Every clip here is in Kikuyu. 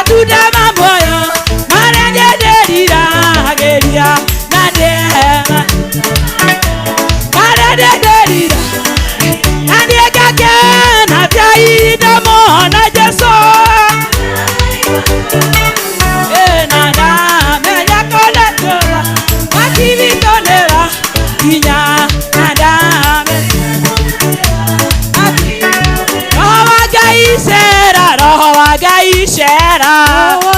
Matunda ma muoyo marĩa niĩ ndĩriragĩria na ndĩhema marĩa niĩ ndĩrira na niĩ ngakena bia ndamona Jesũ. Na ndamenya kũrĩa tũra makibitonĩra kinya na ndamenya Roho wa Ngai cera, Roho wa Ngai cera, Roho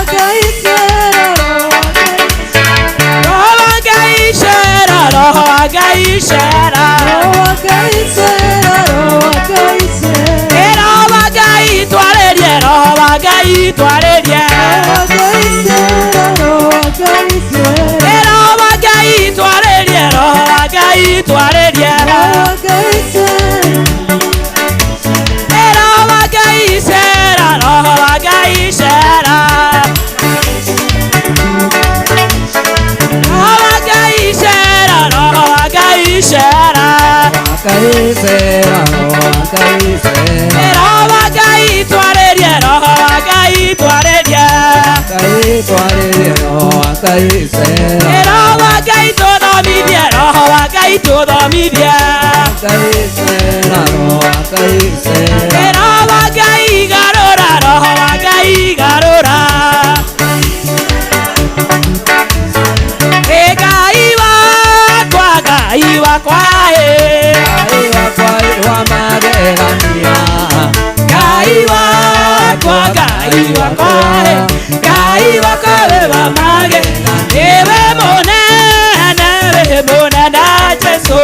wa Ngai cera, Roho wa Ngai cera, Roho wa Ngai twarĩrie, Roho wa Ngai twarĩrie, Roho wa Ngai twarĩrie, Roho wa Ngai twarĩrie, Roho wa Ngai cera, Roho wa Ngai cera, Roho wa Ngai cera, Roho wa Ngai cera, Roho wa Ngai twarĩrie, Roho wa Ngai twarĩrie, Roho wa Ngai tũthomithie, Roho wa Ngai tũthomithie, Roho wa Ngai garũra, Roho wa Ngai garũra. Ĩ Ngai wakwa, Ngai wakwa, ĩ Ngai wakwa, Ngai wakwa, ĩ Ngai wakwa wĩ wa mage, ĩ wĩ mũnene, wĩ mũnene Jesũ.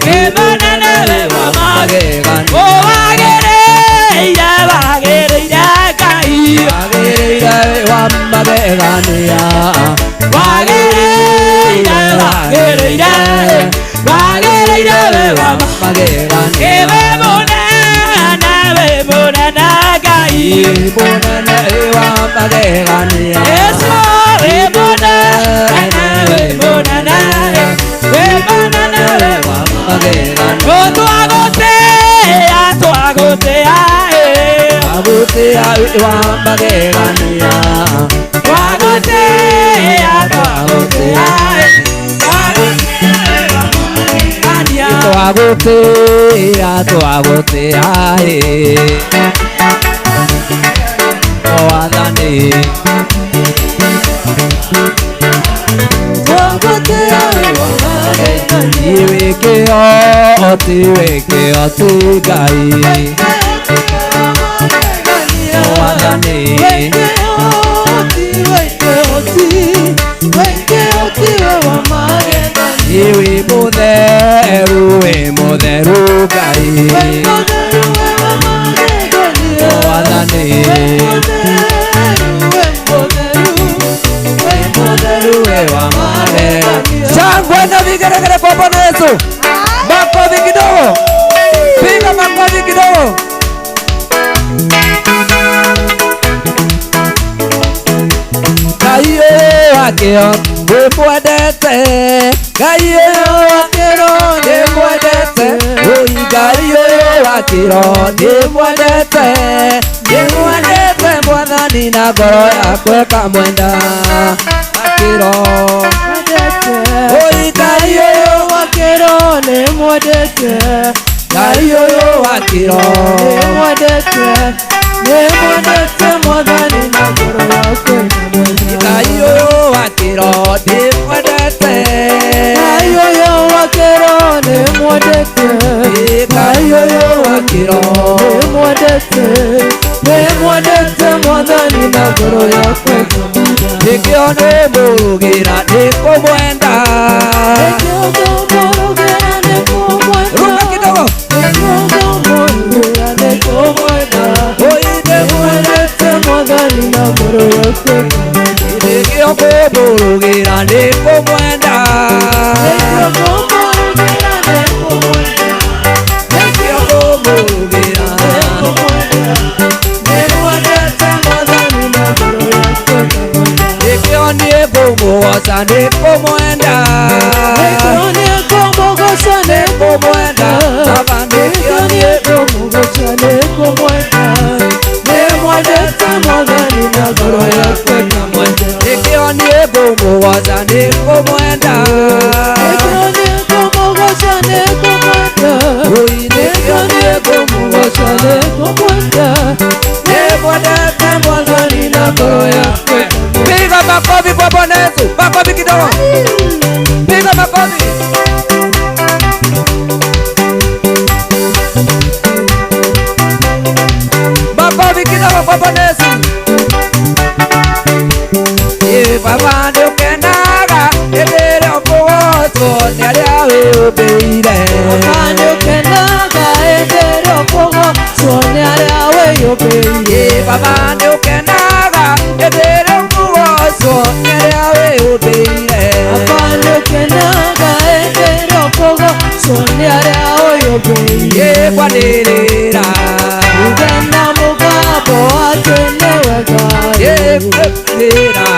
Wĩ mũnene wĩ wa mage, Ũ wagĩrĩire, wagĩrĩire Ngai. Wagĩrĩire, wagĩrĩire, wagĩrĩire wĩ wa mage, Ĩ wĩ mũnene, wĩ mũnene Ngai. Jesũ wĩ mũnene, wĩ mũnene, wĩ mũnene wĩ wa Ũ twagũtĩĩa, twagũtĩĩa, ĩ. Twagũtĩĩa, twagũtĩĩa, ĩ. Twagũtĩĩa, Twagũtĩĩa, twagũtĩĩa, Mwathani. Ti wĩkĩo, ti wĩkĩo, ti Ngai. Mwathani. Ti wĩ mũtheru, wĩ mũtheru Ngai. Mwathani. Mũtheru wĩ wa magegania. Shangwe na vigeregere kwa Bwana Yesu. Makofi kidogo. Piga makofi kidogo. Ngai ũyũ wa kĩo ndĩmwendete. Ngai ũyũ wa kĩro ndĩmwendete. Oi Ngai ũyũ wa kĩro ndĩmwendete. Ndĩmwendete Mwathani na ngoro yakwa ĩkamwenda. Akĩro. Oi Ngai ũyũ Ngai ũyũ wa kĩro. Ngai ũyũ wa kĩro ndĩmwendete. Ngai ũyũ wa kĩro. Nĩkĩo nĩmũrũgĩra nĩkũmwenda. Ruka kidogo. Oi ndĩmwendete. Nĩkĩo kũmũrũgĩra nĩkũmwenda. Nĩkĩo kũmũrũgĩra. Nĩkĩo niĩ ngũmũgoca nĩkũmwenda. Nĩkũmwenda. Ngoro yakwa. Piga makofi kwa Bwana Yesu. Makofi kidogo. Piga makofi. Makofi kidogo kwa Bwana Yesu. Ĩ Baba nĩũkenaga hĩndĩ ĩrĩa ũkũgocwo nĩ arĩa wĩyũmbĩire. Baba nĩũkenaga hĩndĩ ĩrĩa ũkũgocwo nĩ arĩa wĩyũmbĩire. Ĩ Baba nĩũkenaga hĩndĩ ĩrĩa ũkũgocwo nĩ arĩa wĩyũmbĩire. Baba nĩũkenaga hĩndĩ ĩrĩa ũkũgocwo nĩ arĩa wĩyũmbĩire. Ĩ kwanĩrĩra. Uge na mũgambo atĩ nĩwe Ngai. Ĩ kwanĩrĩra.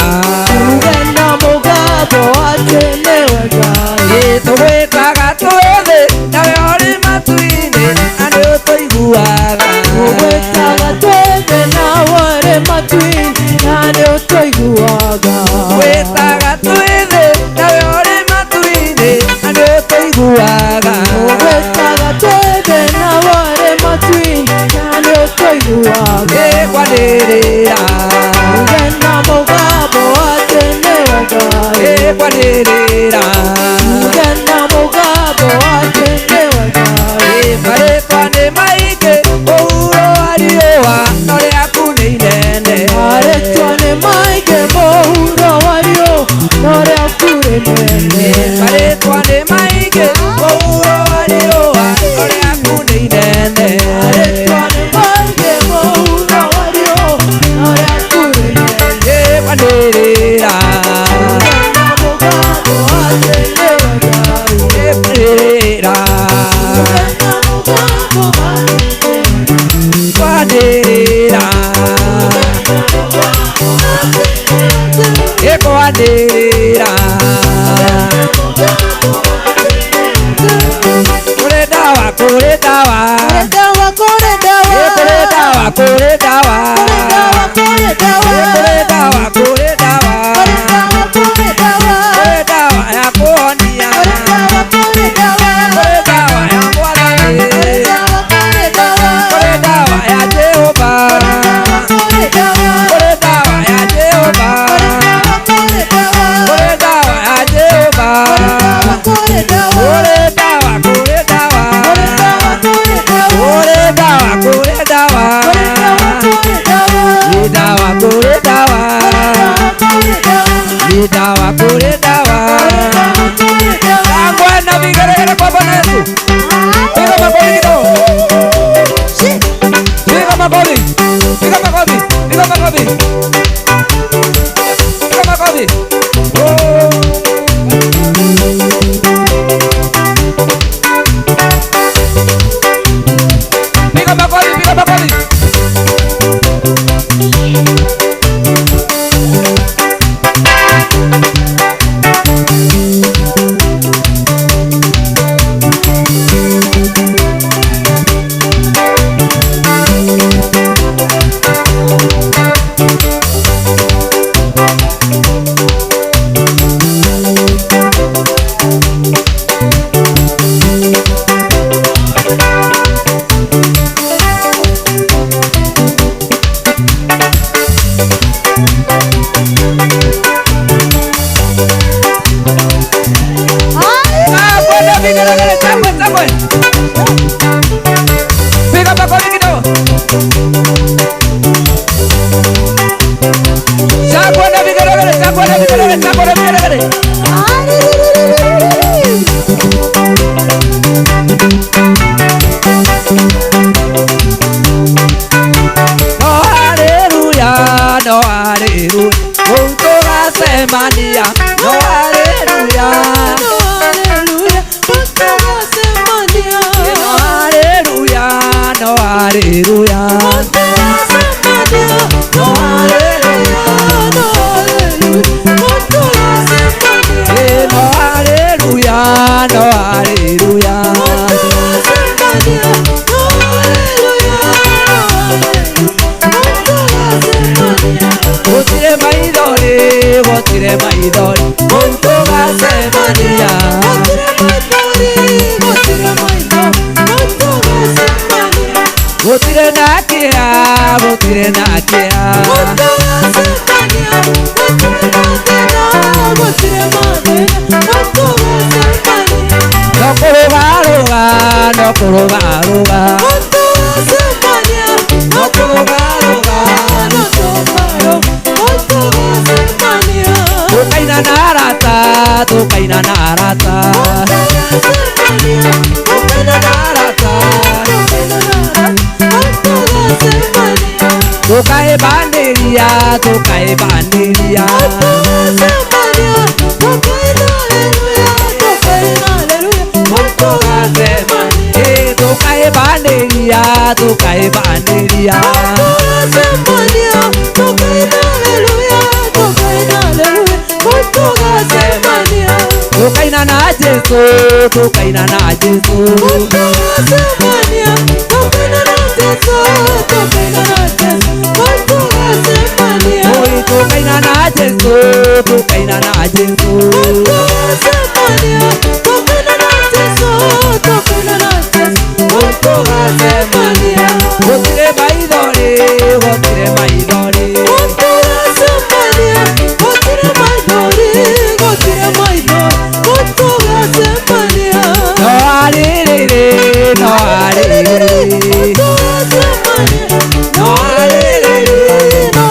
Uge na mũgambo atĩ nĩwe Ngai. Ĩ tũgwĩtaga twĩ thĩ nawe ũrĩ matu-inĩ na nĩũtũiguaga. Tũgwĩtaga twĩ thĩ nawe ũrĩ matu-inĩ na nĩũtũiguaga. Tũgwĩtaga twĩ thĩ nawe ũrĩ matu-inĩ na nĩũtũiguaga. Tũgwĩtaga twĩ thĩ nawe ũrĩ matu-inĩ na nĩũtũiguaga. Ĩ kwanĩrĩra. Uge na mũgambo atĩ nĩwe Ngai. Ĩ kwanĩrĩra. Uge na mũgambo atĩ nĩwe Ngai. Ĩ marĩtwa nĩ maingĩ mũhuro wa riũa no rĩaku nĩ inene. Marĩtwa nĩ maingĩ mũhuro wa riũa no rĩaku rĩ nene. Marĩtwa nĩ maingĩ mũhuro wa riũa no rĩaku nĩ inene. Marĩtwa nĩ maingĩ mũhuro wa riũa no rĩaku rĩ nene. Ĩ kwanĩrĩra. Uge na mũgambo atĩ nĩwe Ngai. Ĩ kwanĩrĩra. Uge na mũgambo atĩ nĩwe Ngai. Kwanĩrĩra. Ĩ kwanĩrĩra. Kũrĩ ndawa, kũrĩ ndawa. Kũrĩ ndawa, kũrĩ ndawa. Ĩ kũrĩ ndawa, kũrĩ ndawa. Kũrĩ ndawa, kũrĩ ndawa. Ĩ kũrĩ ndawa, kũrĩ ndawa. Kũrĩ ndawa, kũrĩ ndawa. Kũrĩ ndawa ya kũhonia. Kũrĩ ndawa, kũrĩ ndawa. Kũrĩ ndawa ya Mwathani. Kũrĩ ndawa, kũrĩ ndawa. Kũrĩ ndawa ya Jehova. Kũrĩ ndawa, Kũrĩ ndawa ya Jehova. kũrĩ ndawa. Kũrĩ ndawa ya Jehova. Kũrĩ ndawa, Kũrĩ ndawa, kũrĩ ndawa. kũrĩ ndawa. Kũrĩ ndawa, kũrĩ ndawa. Kũrĩ ndawa, kũrĩ ndawa. Nĩ ndawa, kũrĩ ndawa. Kũrĩ ndawa, Nĩ ndawa, kũrĩ ndawa. kũrĩ ndawa. Shangwe na vigelegele kwa Bwana Yesu. Piga makofi kidogo. Piga makofi. Piga makofi. Piga makofi. Piga makofi. Oh. Piga makofi, piga makofi. Ah, kwenda vigelegele, shangwe, shangwe. Piga makofi kidogo. Shangwe na vigelegele, shangwe na vigelegele, shangwe na vigelegele. No haleluya, no haleluya. Kũu tũgacemania. No haleluya. No haleluya, tũgacemania. No haleluya, no haleluya. Tũgacemania. No haleluya, no haleluya, tũgacemania. Eh, no haleluya, no haleluya. Tũgacemania. No haleluya, no haleluya, tũgacemania. Gũtirĩ maithori, gũtirĩ maithori. Kũu tũgacemania. Gũtirĩ maithori, gũtirĩ maithori, tũgacemania. Gũtirĩ na kĩeha, gũtirĩ na kĩeha. Tũgacemania. No kũrũgarũga. No kũrũgarũga. Tũkaina na arata, tũkaina na arata. Tũkaina na arata. Tũkaĩbanĩria, tũkaĩbanĩria. Tũkaĩbanĩria, tũkaĩbanĩria. Tũkaina na Jesũ, tũkaina na Jesũ. Oi, tũkaina na Jesũ, tũkaina na Jesũ. Gũtirĩ maithori, gũtirĩ maithori. No arĩrĩrĩ, no arĩrĩrĩ. No arĩrĩrĩ, no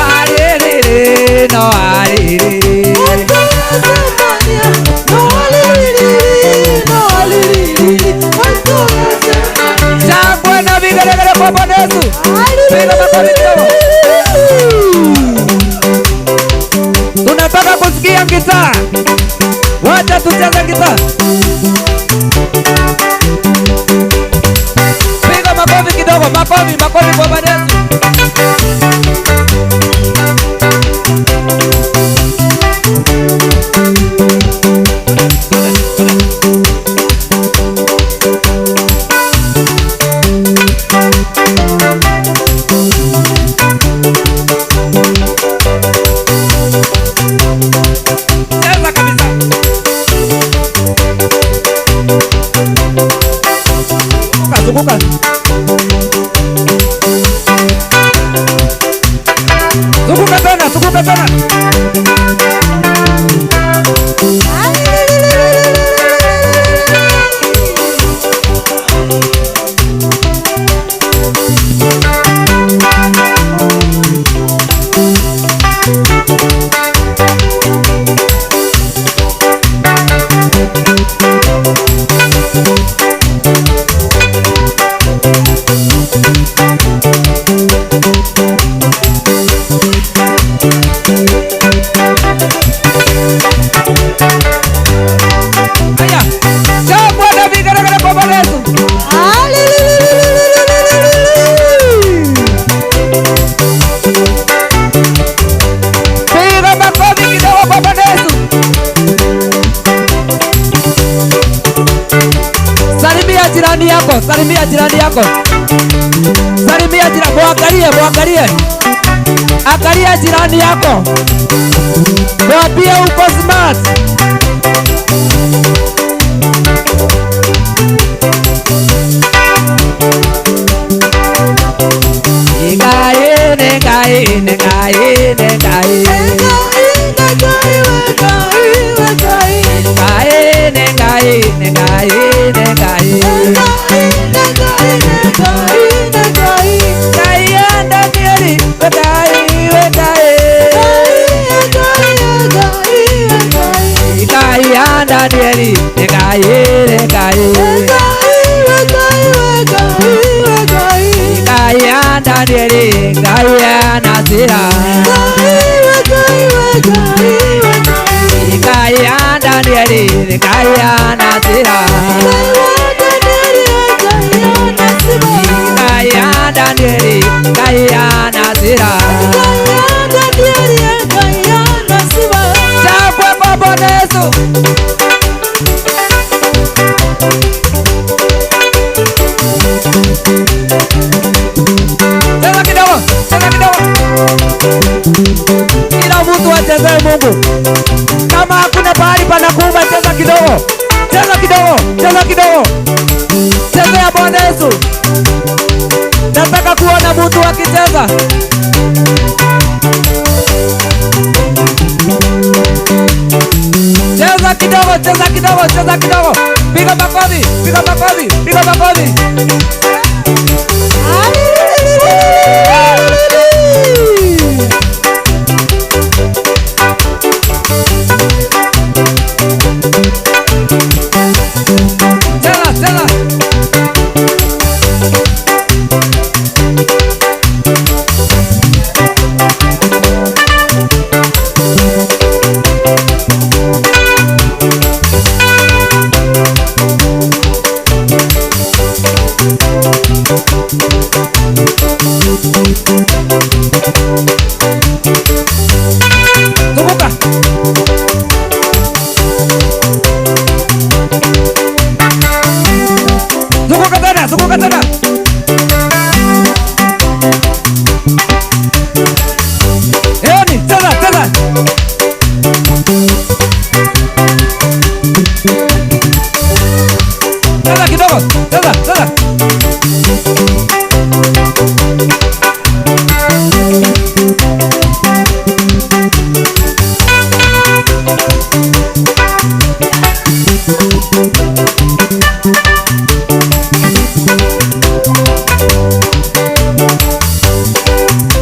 arĩrĩrĩ. No arĩrĩrĩ. Shangwe na vigelegele kwa Bwana Yesu. Piga makofi kidogo. Tunataka kusikia gitaa. Wacha tucheze gitaa. Piga makofi kidogo, makofi, makofi kwa Bwana Yesu. Cheza kabisa. Zunguka, zunguka. Zunguka tena, zunguka tena. Haya. Shangwe na vigelegele kwa Bwana Yesu. Piga makofi kidogo kwa Bwana Yesu. Salimia jirani yako, salimia jirani yako. Salimia jirani, muangalie, muangalie. Angalia jirani yako. Mwambie uko smart. Ngai, ngai, ngai, ngai. Ngai, ngai, ngai, ngai. Ngai ya Danieli, ngai, ngai. Ngai ya Danieli, ngai, ngai. Ngai ya Danieli, Ngai ya Nazira. Ngai ya Danieli, Ngai ya Nazira. Ngai ya Danieli, Ngai ya Nazira. Shangwe kwa Bwana Yesu. Cheza kidogo, cheza kidogo. Kila mtu achezee Mungu. Kama hakuna pahali panakuuma, cheza kidogo. Cheza kidogo, cheza kidogo. Chezea Bwana Yesu. Nataka kuona mtu akicheza. Cheza kidogo. Kidogo, cheza kidogo, cheza kidogo. Piga makofi, piga makofi, piga makofi. Cheza, cheza. Zunguka. Zunguka tena, zunguka tena. Eoni, cheza, cheza. Cheza kidogo, cheza, cheza.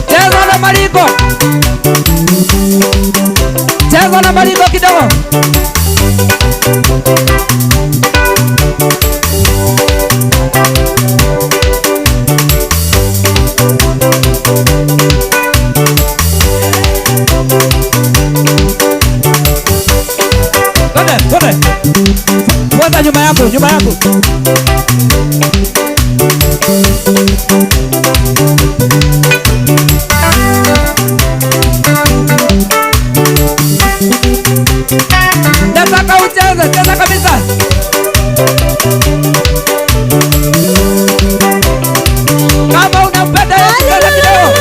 Cheza na maringo. Cheza na maringo kidogo. Twende, twende. Fuata nyuma yangu, nyuma yangu. Nataka ucheze, cheza kabisa. Kama unampenda Yesu, cheza kidogo.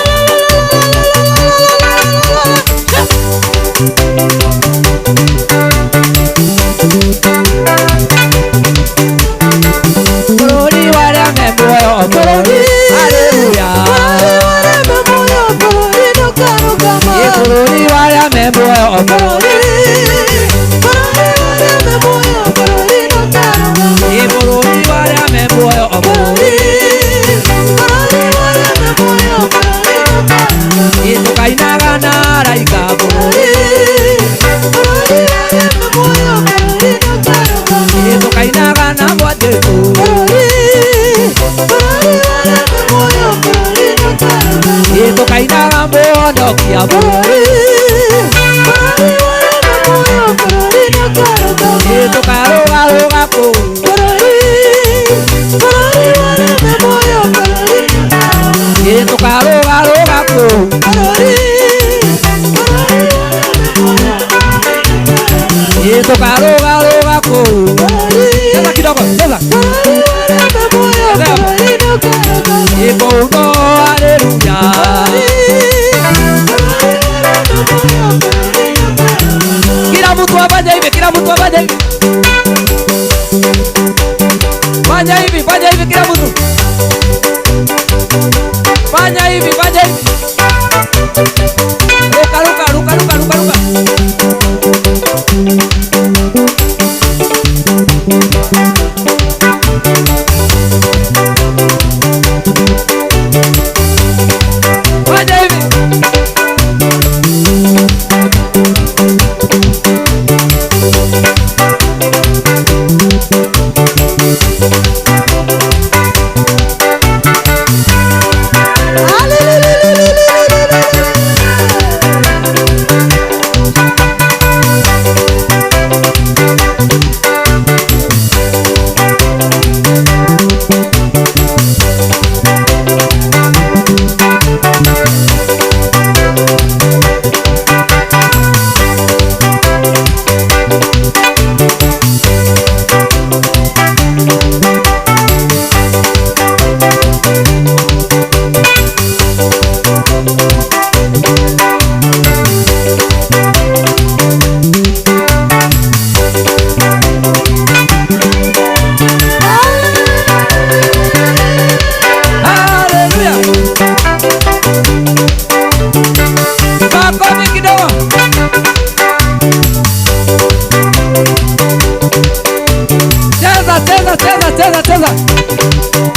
Bũrũri wa arĩa me muoyo, bũrũri, haleluya. Ĩ bũrũri wa arĩa me muoyo, bũrũri, ĩ bũrũri wa arĩa me muoyo, bũrũri, ĩ tũkainaga na araika, bũrũri, ĩ tũkainaga na mwathĩku, ĩ tũkainaga mũhonokia, bũrũri, ĩ tũkarũgarũga kũu, ĩ tũkarũgarũga kũu. Ĩ tũkarũgarũga kũu. Cheza kidogo, cheza. Ĩ kũu no haleluya. Kila mtu afanye hivi, kila mtu afanye hivi. Fanya hivi, fanya hivi kila mtu. Fanya hivi, fanya hivi. Ruka, ruka, ruka, ruka, ruka, ruka. Fanya hivi. Cheza, cheza, cheza.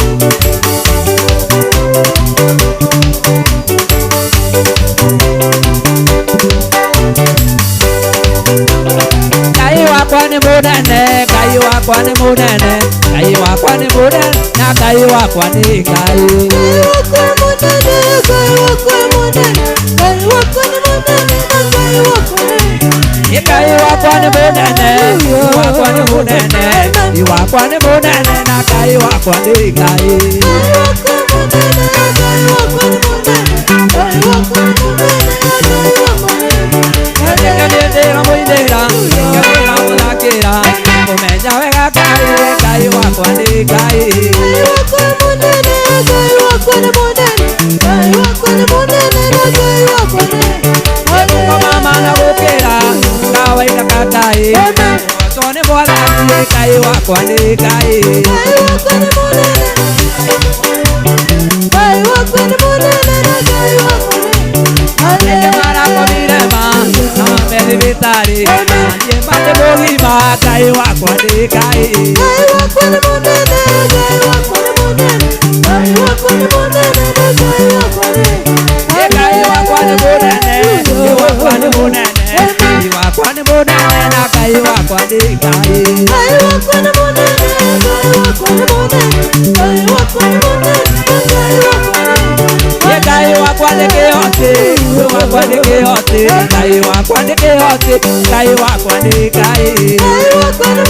Ngai wakwa nĩ mũnene, Ngai wakwa nĩ mũnene, Ngai wakwa nĩ mũnene, na Ngai wakwa nĩ Ngai. Ngai wakwa nĩ mũnene, Ngai wakwa nĩ mũnene, Ngai wakwa nĩ mũnene, na Ngai wakwa nĩ Ngai. Ndĩramũinĩra, ndĩramũthakĩra, kũmenya wega Ngai, Ngai wakwa nĩ Ngai. Mama na gũkĩra, kawaida ka Ngai. Ũcio nĩ Mwathani, Ngai wakwa nĩ Ngai. Marakomire ma, na me thibitarĩ, niĩ ma ndĩ mũgima, Ngai wakwa nĩ Ngai. Ngai wakwa nĩ mũnene, Ngai wakwa nĩ mũnene, Ngai wakwa nĩ mũnene, na Ngai wakwa nĩ Ngai. Ngai wakwa nĩ kĩhoti, Ngai wakwa nĩ kĩhoti, Ngai wakwa nĩ kĩhoti, Ngai wakwa nĩ Ngai.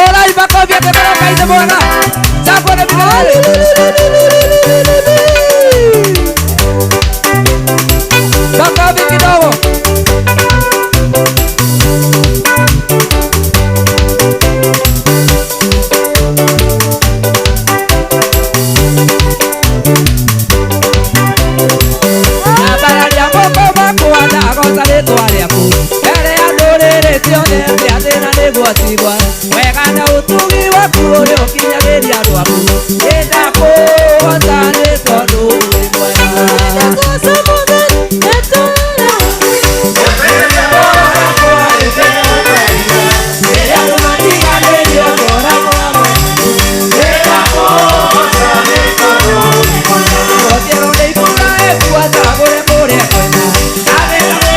Ora makofi akĩmera Ngai nĩ mwega. Shangwe na vigelegele. Makofi kidogo. Ambararia moko makwa ndagoca rĩtwa rĩaku mbere ya ndũrĩrĩ ciothe cia thĩna nĩguo cigua wega na ũtugi waku ũrĩa ũkinyagĩria andũ aku. Nĩndakũgoca nĩ tondũ wĩ mwega. Gũtirĩ nĩ ikura ĩbuatagũre mũrĩa kwenda.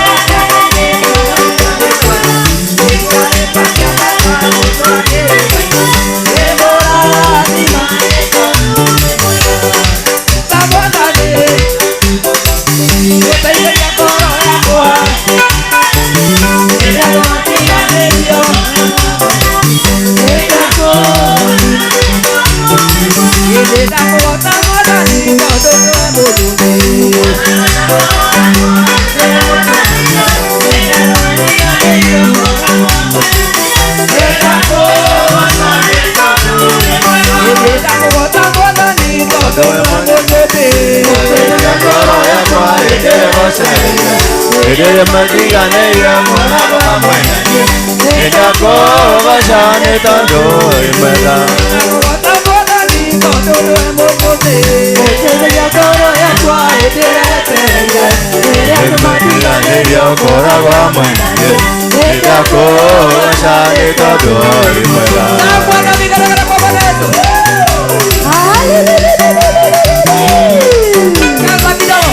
Cheza kidogo.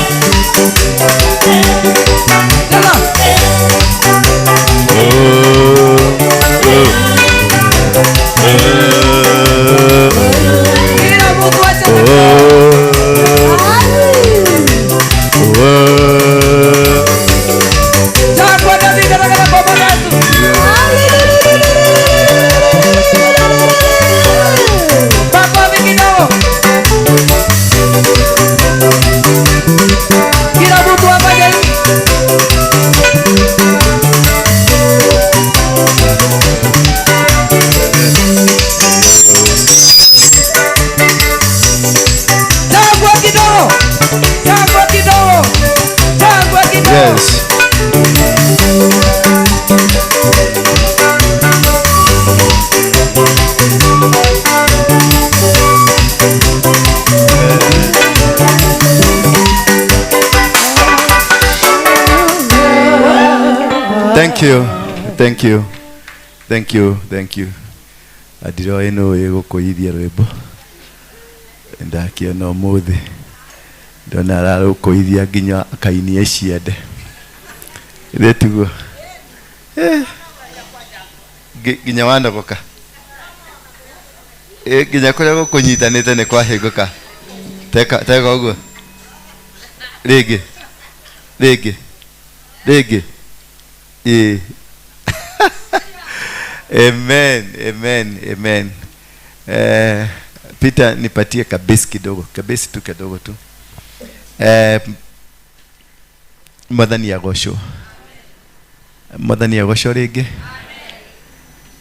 Cheza. Kila mtu acheze kidogo. Shangwe na vigelegele kwa Bwana Yesu. Makofi kidogo. Kila mtu afanye hivi. Shangwe kidogo. Shangwe kidogo. Shangwe kidogo. Yes. Thank you. Thank you. Thank you. Thank you. Ndiroĩ nũ ĩgũkũithia rwĩmbo. Ndakĩona ũmũthĩ. Ndona ararũkũithia nginya akainie ciende. Githĩ tiguo? Eh. Nginya wanogoka. Eh, nginya kũrĩa gũkũnyitanĩte nĩ kwahingũka. Teka teka ũguo. Rĩngĩ. Rĩngĩ. Rĩngĩ. Ĩĩ. Amen, amen, amen. Eh, Peter nipatie kabesi kidogo, kabesi tu kidogo tu. Eh, Mwathani agocwo. Mwathani agocwo rĩngĩ.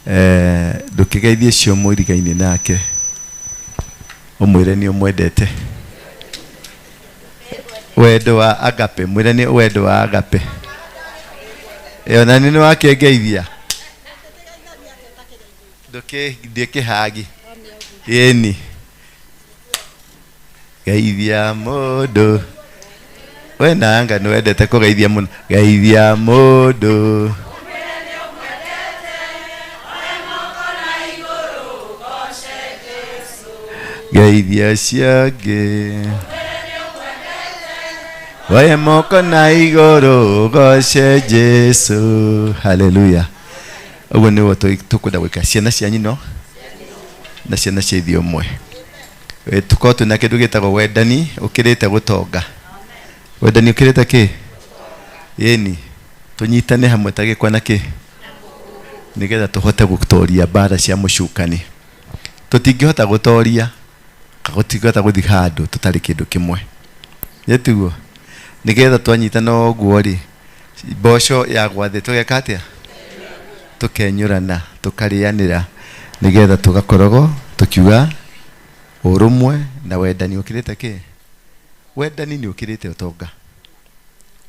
Eh, ndũkĩgeithie cio mũirigaine nake ũmwĩre nĩ ũmwendete wendo wa agape mwĩre nĩ wendo wa agape ĩyo na nĩ wakĩngeithia ndũkĩndie kĩhagi ĩni geithia mũndũ we na anga nĩ wendete kũgeithia mũno geithia mũndũ geithia ũcio ũngĩ oye moko na igũrũ ũgoce Jesu haleluya ũguo nĩguo tũkwenda gwĩka ciana cia nyino na ciana cia ithe ũmwe Eh, tũkorwo twĩna kĩndũ gĩtagwo wendani ũkĩrĩte gũtonga wendani ũkĩrĩte kĩ ĩni tũnyitane hamwe ta gĩkwa na kĩ nĩgetha tũhote gũtoria mbara cia mũcukani tũtingĩhota gũtoria tũtingĩhota gũthiĩ handũ tũtarĩ kĩndũ kĩmwe nĩtiguo nĩgetha twanyitana ũguo rĩ mboco yagwa thĩ tũgeka atĩa tũkenyũrana tũkarĩanĩra nĩgetha tũgakoragwo tũkiuga ũrũmwe na wendani ũkĩrĩte kĩ wendani nĩ ũkĩrĩte ũtonga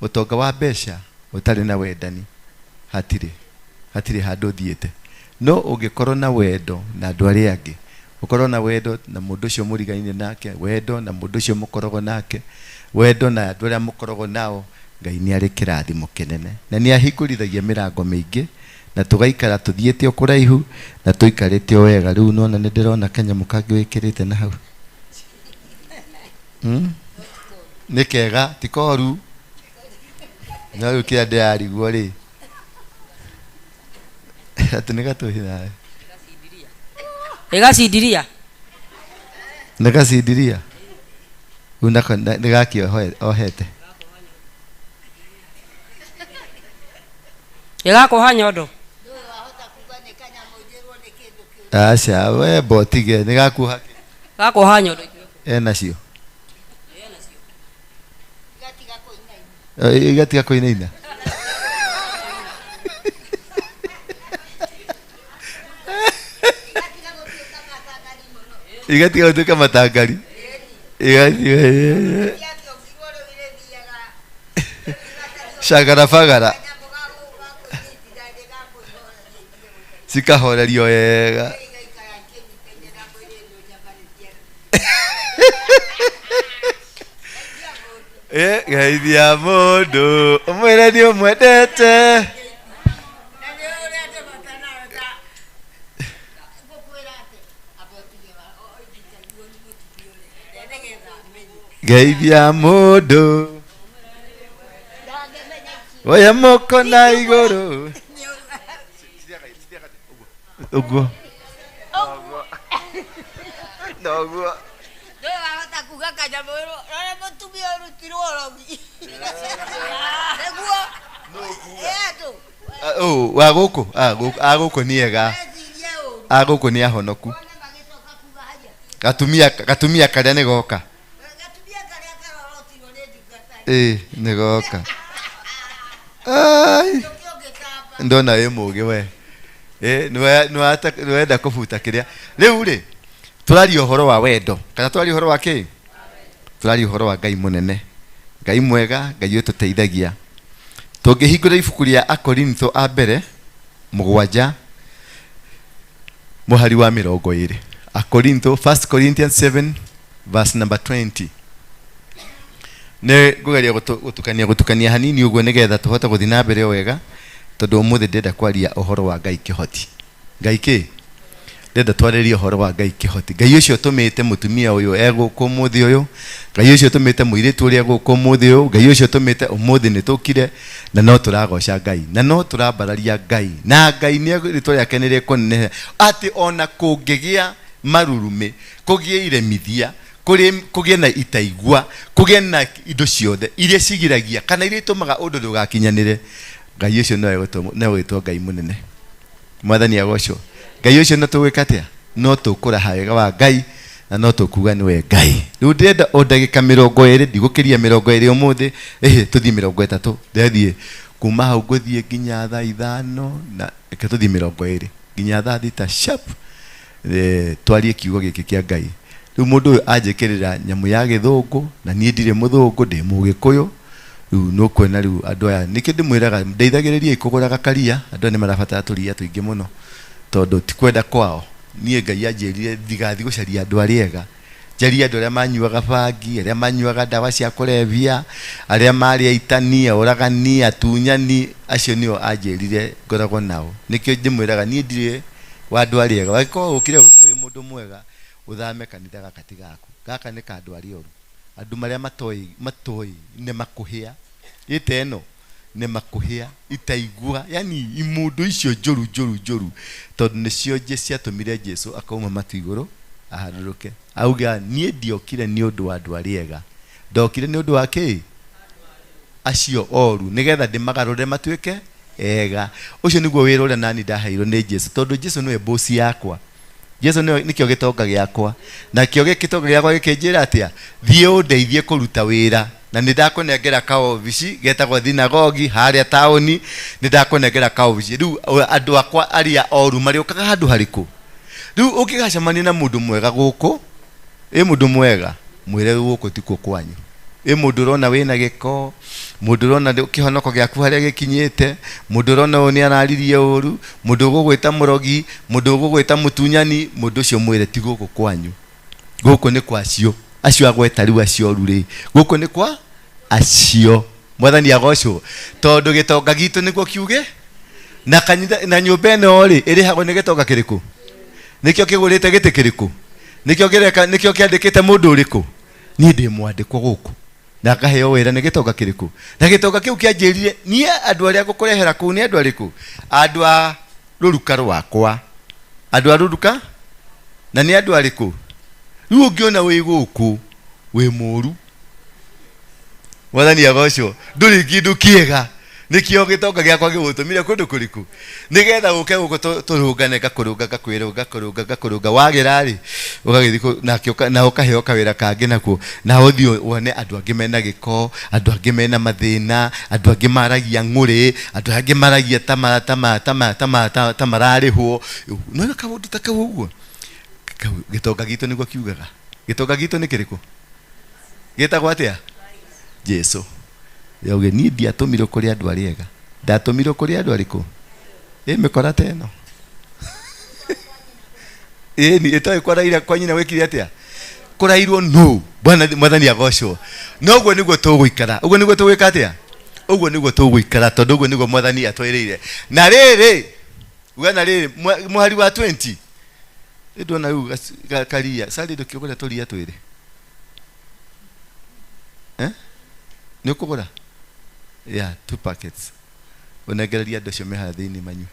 ũtonga wa mbeca ũtarĩ na wendani hatirĩ hatirĩ handũ ũthiĩte no ũngĩkorwo na wendo na andũ arĩa angĩ ũkorwo na wendo na mũndũ ũcio mũrigaine nake wendo na mũndũ ũcio mũkoragwo nake wendo na andũ arĩa mũkoragwo nao Ngai nĩ arĩ kĩrathimo kĩnene na nĩ ahingũrithagia mĩrango mĩingĩ na tũgaikara tũthiĩte o kũraihu na tũikarĩte o wega rĩu nona nĩ ndĩrona kanyamũ kangĩ wĩkĩrĩte na hau hmm? Nĩ kega ti koru no rĩu kĩrĩa ndĩrarigwo rĩ atĩ nĩ gatũhi nawe Ĩgacindiria. Nĩ gacindiria rĩu nako nĩ gakĩ ohete Ĩgakuoha nyondo. Aca we mbotige nĩ gakuoha kĩ? Gakuoha nyondo. Enacio Eh, igatiga kũinaina igatiga gũtuĩka matangari igatiga cagara bagara cikahorerio wega Eh, geithia mũndũ ũmwĩre nĩ ũmwendete geithia mũndũ oya moko na igũrũ ũguo noguo Ndũĩ wahota kuga kanyamũ rora mũtumia ũrutirwo ũrogi. Nĩguo. Ĩ andũ. Ũ, wa gũkũ Ah, gũkũ a gũkũ nĩ ega Mecirie ũru. a gũkũ nĩ ahonoku One magĩcoka kuga haya. gatumia gatumia karĩa nĩ goka Gatumia karĩa karorotirwo nĩ ndungata. ĩ nĩ goka Ai. Ũkĩ ũngĩtamba. Ndona wĩ mũgĩ we Ĩ, nĩwenda kũbuta kĩrĩa rĩu rĩ tũraria ũhoro wa wendo kana tũraria ũhoro wa kĩ tũraria ũhoro wa ngai mũnene ngai mwega ngai ũtũteithagia tũngĩhingũra ibuku rĩa akorintho a mbere mũgwanja mũhari wa mĩrongo ĩrĩ akorintho 1 Corinthians 7 verse number 20 nĩ ngũgeria gũtukania gũtukania hanini ũguo nĩgetha tũhote gũthiĩ na mbere o wega Tondũ ũmũthĩ ndĩrenda kwaria ũhoro wa Ngai kĩhoti. Ngai kĩ? Ndĩrenda twarĩrie ũhoro wa Ngai kĩhoti. Ngai ũcio ũtũmĩte mũtumia ũyũ e gũkũ ũmũthĩ ũyũ, Ngai ũcio ũtũmĩte mũirĩtu ũrĩa gũkũ ũmũthĩ ũyũ, Ngai ũcio ũtũmĩte ũmũthĩ nĩ tũkire na no tũragoca Ngai na no tũrambararia Ngai na Ngai nĩ rĩtwa rĩake nĩ rĩkũneneha atĩ ona kũngĩgĩa marurumĩ, kũgĩe iremithia, kũrĩ kũgĩe na itaigua, kũgĩe na indo ciothe iria cigiragia kana iria itũmaga ũndũ ndũgakinyanĩre, Ngai ũcio no egwĩtwo Ngai mũnene. Mwathani agocwo. Ngai ũcio no tũgwĩka atĩa? No tũkũraha wega wa Ngai na no tũkuga nĩwe Ngai. Rĩu ndĩrenda o ndagĩka 20, ndigũkĩria 20 ũmũthĩ, ĩhĩ tũthiĩ 30. Ndĩrathiĩ kuma hau ngũthiĩ nginya thaa 5 na reke tũthiĩ 20 nginya thaa 6 sharp, twarie kiugo gĩkĩ kĩa Ngai. Rĩu mũndũ ũyũ anjĩkĩrĩra nyamũ ya gĩthũngũ na niĩ ndirĩ mũthũngũ, ndĩ mũgĩkũyũ. Rĩu nĩ ũkuona rĩu andũ aya, nĩkĩo ndĩmwĩraga ndeithagĩrĩriai kũgũra gakaria, andũ aya nĩ marabatara tũria tũingĩ mũno, tondũ ti kwenda kwao. Niĩ Ngai anjĩrire ndigathiĩ gũcaria andũ arĩa ega, njarie andũ arĩa manyuaga bangi, arĩa manyuaga ndawa cia kũrebia, arĩa marĩ aitani, oragani, atunyani, acio nĩo anjĩrire ngoragwo nao. Nĩkĩo ndĩmwĩraga niĩ ndirĩ wa andũ arĩa ega. Wangĩkorwo ũkire gũkũ wĩ mũndũ mwega, ũthame kanitha gaka ti gaku. Gaka nĩ ka andũ arĩa oru. Andũ marĩa matoĩ, matoĩ nĩ makũhĩa. Ĩta ĩno nĩ makũhĩa, itaigua, yani imũndũ icio njũru njũru njũru, tondũ nĩcio ciatũmire Jesu akauma matu igũrũ aharũrũke. Auga niĩ ndiokire nĩ ũndũ wa andũ arĩa ega, ndokire nĩ ũndũ wa kĩ? Acio oru, nĩgetha ndĩmagarũre matuĩke ega. Ũcio nĩguo wĩra ũrĩa nani ndaheirwo nĩ Jesu, tondũ Jesu nĩwe bosi yakwa. Jesu nĩwe nĩkĩo gĩtonga gĩakwa. Nakĩo gĩtonga gĩakwa gĩkĩnjĩra atĩa? Thiĩ ũndeithie kũruta wĩra, na nĩ ndakũnengera kaobici getagwo thinagogi harĩa taũni, nĩ ndakũnengera kaobici. Rĩu andũ akwa arĩa oru marĩũkaga handũ harĩkũ? Rĩu ũngĩgacemania na mũndũ mwega gũkũ, ĩ mũndũ mwega, mwĩre gũkũ tikuo kwanyu. Ĩ mũndũ ũrona wĩna gĩko, mũndũ ũrona kĩhonoko gĩaku harĩa gĩkinyĩte, mũndũ ũrona ũyũ nĩ araririe ũru, mũndũ ũgũgwĩta mũrogi, mũndũ ũgũgwĩta mũtunyani, mũndũ ũcio mwĩre ti gũkũ kwanyu. Gũkũ nĩ kwa acio, acio agweta rĩu acio oru rĩ, gũkũ nĩ kwa acio. Mwathani agocwo, tondũ gĩtonga gitũ nĩguo kiuge, na kanitha, na nyũmba ĩno rĩ, ĩrĩhagwo nĩ gĩtonga kĩrĩkũ? Nĩkĩo kĩgũrĩte gĩtĩ kĩrĩkũ? Nĩkĩo kĩreka, nĩkĩo kĩandĩkĩte mũndũ ũrĩkũ? Niĩ ndĩ mwandĩkwo gũkũ na ngaheo wĩra nĩ gĩtonga kĩrĩkũ? Na gĩtonga kĩu kĩanjĩrire niĩ andũ arĩa ngũkũrehera kũu nĩ andũ arĩkũ? Andũ a rũruka rwakwa. Andũ a rũruka? Na nĩ andũ arĩkũ? Rĩu ũngĩona wĩ gũkũ wĩ mũru, Mwathani agocwo, ndũrĩ kĩndũ kĩega. Nĩkĩo gĩtonga gĩakwa gĩgũtũmire kũndũ kũrĩkũ? Nĩgetha ũke gũkũ tũrũngane, ngakũrũnga, ngakwĩrũnga, ngakũrũnga, ngakũrũnga. Wagĩra rĩ, ũgagĩthiĩ nakĩo na ũkaheo kawĩra kangĩ nakuo, na ũthiĩ wone andũ angĩ mena gĩko, andũ angĩ mena mathĩna, andũ angĩ maragia ng'ũrĩ, andũ angĩ maragia ta mararĩhwo. Nĩwona kaũndũ ta kau ũguo? Kau gĩtonga gitũ nĩguo kiugaga. Gĩtonga gitũ nĩ kĩrĩkũ? Gĩtagwo atĩa? Jesu. Yauge niĩ ndiatũmirwo kũrĩ andũ arĩa ega, ndatũmirwo kũrĩ andũ arĩkũ? Ĩ mĩkora ta ĩno. Ĩni ĩtoĩ kwaraira kwa nyina wĩkire atĩa? Kũrairwo nũ? Bwana Mwathani agocwo. Noguo nĩguo tũgũikara. Ũguo nĩguo tũgwĩka atĩa? Ũguo nĩguo tũgũikara tondũ ũguo nĩguo Mwathani atwĩrĩire. Na rĩrĩ, uga na rĩrĩ, mũhari wa 20. Rĩu ndona rĩu karia, sari ndũkĩgũra tũria twĩrĩ. Nĩ ũkũgũra? Yeah, 2 packets. Ũnengererie andũ acio me haha thĩinĩ manyue.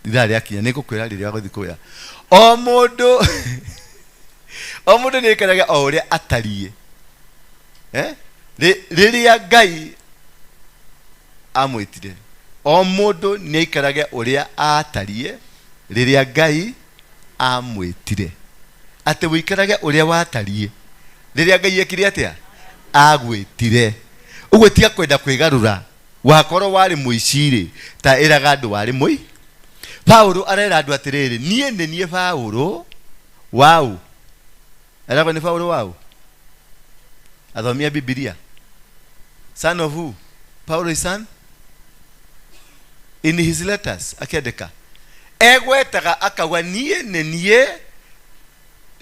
Ithaa rĩakinya nĩ ngũkwĩra rĩrĩa ũgũthiĩ kũgũra. O mũndũ o mũndũ nĩ aikarage o ũrĩa atariĩ. Rĩrĩa Ngai amwĩtire, o mũndũ nĩ aikarage ũrĩa atariĩ rĩrĩa Ngai amwĩtire. Atĩ ũikarage ũrĩa watariĩ rĩrĩa Ngai ekire atĩa? Agwĩtire. Ũguo tiga kwenda kwĩgarũra. Wakorwo warĩ mũici rĩ, ta ĩraga andũ warĩ mũi. Paulo arera andũ atĩrĩrĩ, niĩ nĩ niĩ Paulo waũ? Eragwo nĩ Paulo waũ? Athomi a Bibilia. Son of who? Paulo is son? In his letters, akĩandĩka. Egwetaga akauga niĩ nĩ niĩ.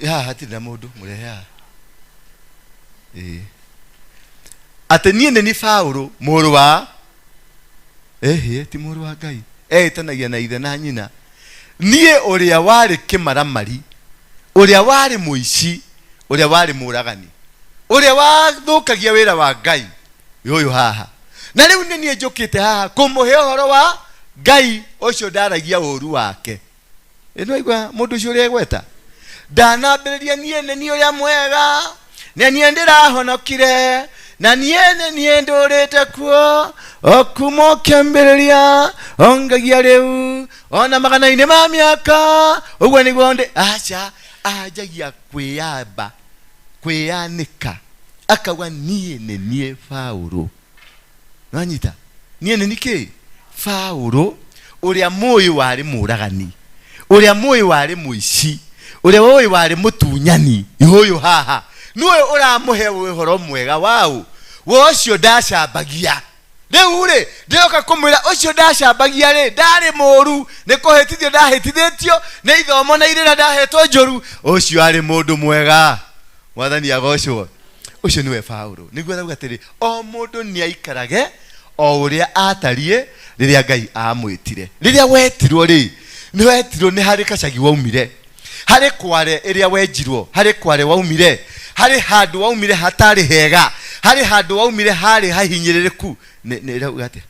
Haha hatirĩ na mũndũ, mũrehe haha. Ĩĩ. Atĩ niĩ nĩ niĩ Paulo mũrũ wa Ehe, ti mũrũ wa Ngai. Etanagia na ithe na nyina. Niĩ ũrĩa warĩ kĩmaramari, ũrĩa warĩ mũici, ũrĩa warĩ mũragani, ũrĩa wathũkagia wĩra wa Ngai, ũyũ haha. Na rĩu nĩ niĩ njũkĩte haha kũmũhe ũhoro wa Ngai ũcio ndaragia ũru wake. Ĩno igua mũndũ ũcio ũrĩa egweta. Ndanambĩrĩria niĩ nĩ niĩ ũrĩa mwega, na niĩ ndĩrahonokire, na niĩ nĩ niĩ ndũrĩte kuo, o kuma ũkĩambĩrĩria, ongagia rĩu, ona magana-inĩ ma mĩaka, ũguo nĩguo ndĩ. Aca, anjagia kwĩyamba, kwĩyanĩka, akauga niĩ nĩ niĩ Paũlũ. Nĩwanyita? Niĩ nĩ nĩkĩ? Paũlũ, ũrĩa mũĩ warĩ mũragani, ũrĩa mũĩ warĩ mũici, ũrĩa ũĩ warĩ mũtunyani, ũyũ haha. Nĩwe ũramũhe ũhoro mwega waũ, wa ũcio ndacambagia. Rĩu rĩ, ndĩroka kũmwĩra ũcio ndacambagia rĩ, ndarĩ mũru, nĩ kũhĩtithio ndahĩtithĩtio, nĩ ithomo na irĩra ndahetwo njũru, ũcio arĩ mũndũ mwega. Mwathani agocwo. Ũcio nĩwe Paũlũ. Nĩguo arauga atĩrĩ, o mũndũ nĩ aikarage o ũrĩa atariĩ rĩrĩa Ngai amwĩtire. Rĩrĩa wetirwo rĩ, nĩ wetirwo nĩ harĩ gacagi waumire, harĩ kware ĩrĩa wenjirwo, harĩ kware waumire, harĩ handũ waumire hatarĩ hega, harĩ handũ waumire harĩ hahinyĩrĩrĩku. Nĩ ĩrauga atĩa?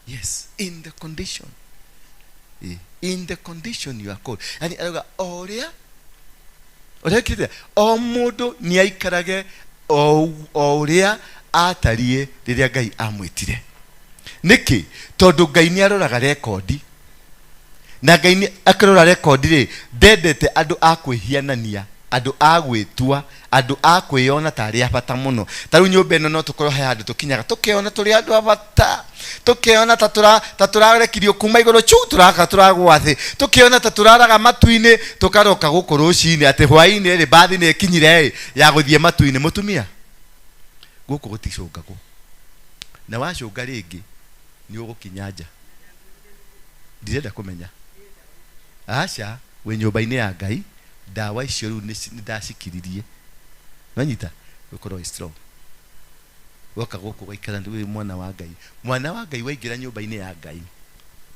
Yes, in the condition. In the condition you are called. Yani arauga o ũrĩa ũrĩa kĩrĩa o mũndũ nĩ aikarage o ũrĩa atariĩ rĩrĩa Ngai amwĩtire. Nĩkĩ? Tondũ Ngai nĩ aroraga rekondi. Na Ngai nĩ akĩrora rekondi rĩ, ndendete andũ a kwĩhianania, andũ a gwĩtua, andũ a kwĩyona ta arĩ a bata mũno. Ta rĩu nyũmba ĩno no tũkorwo he handũ tũkinyaga tũkeyona tũrĩ andũ a bata, tũkeyona ta tũrarekirio kuma igũrũ chu tũraka tũragwa thĩ, tũkeyona ta tũraraga matu-inĩ, tũkaroka gũkũ rũcinĩ atĩ hwaĩ-inĩ rĩ mbathi nĩ ĩkinyire ĩ ya gũthiĩ matu-inĩ. Mũtumia, gũkũ gũticũngagwo, na wacũnga rĩngĩ nĩ ũgũkinya nja. Ndirenda kũmenya. Aca, wĩ nyũmba-inĩ ya Ngai, ndawa icio rĩu nĩ ndacikiririe. Nĩwanyita? Ũkorwo wĩ strong. Woka gũkũ ũgaikara wĩ mwana wa Ngai. Mwana wa Ngai waingĩra nyũmba-inĩ ya Ngai,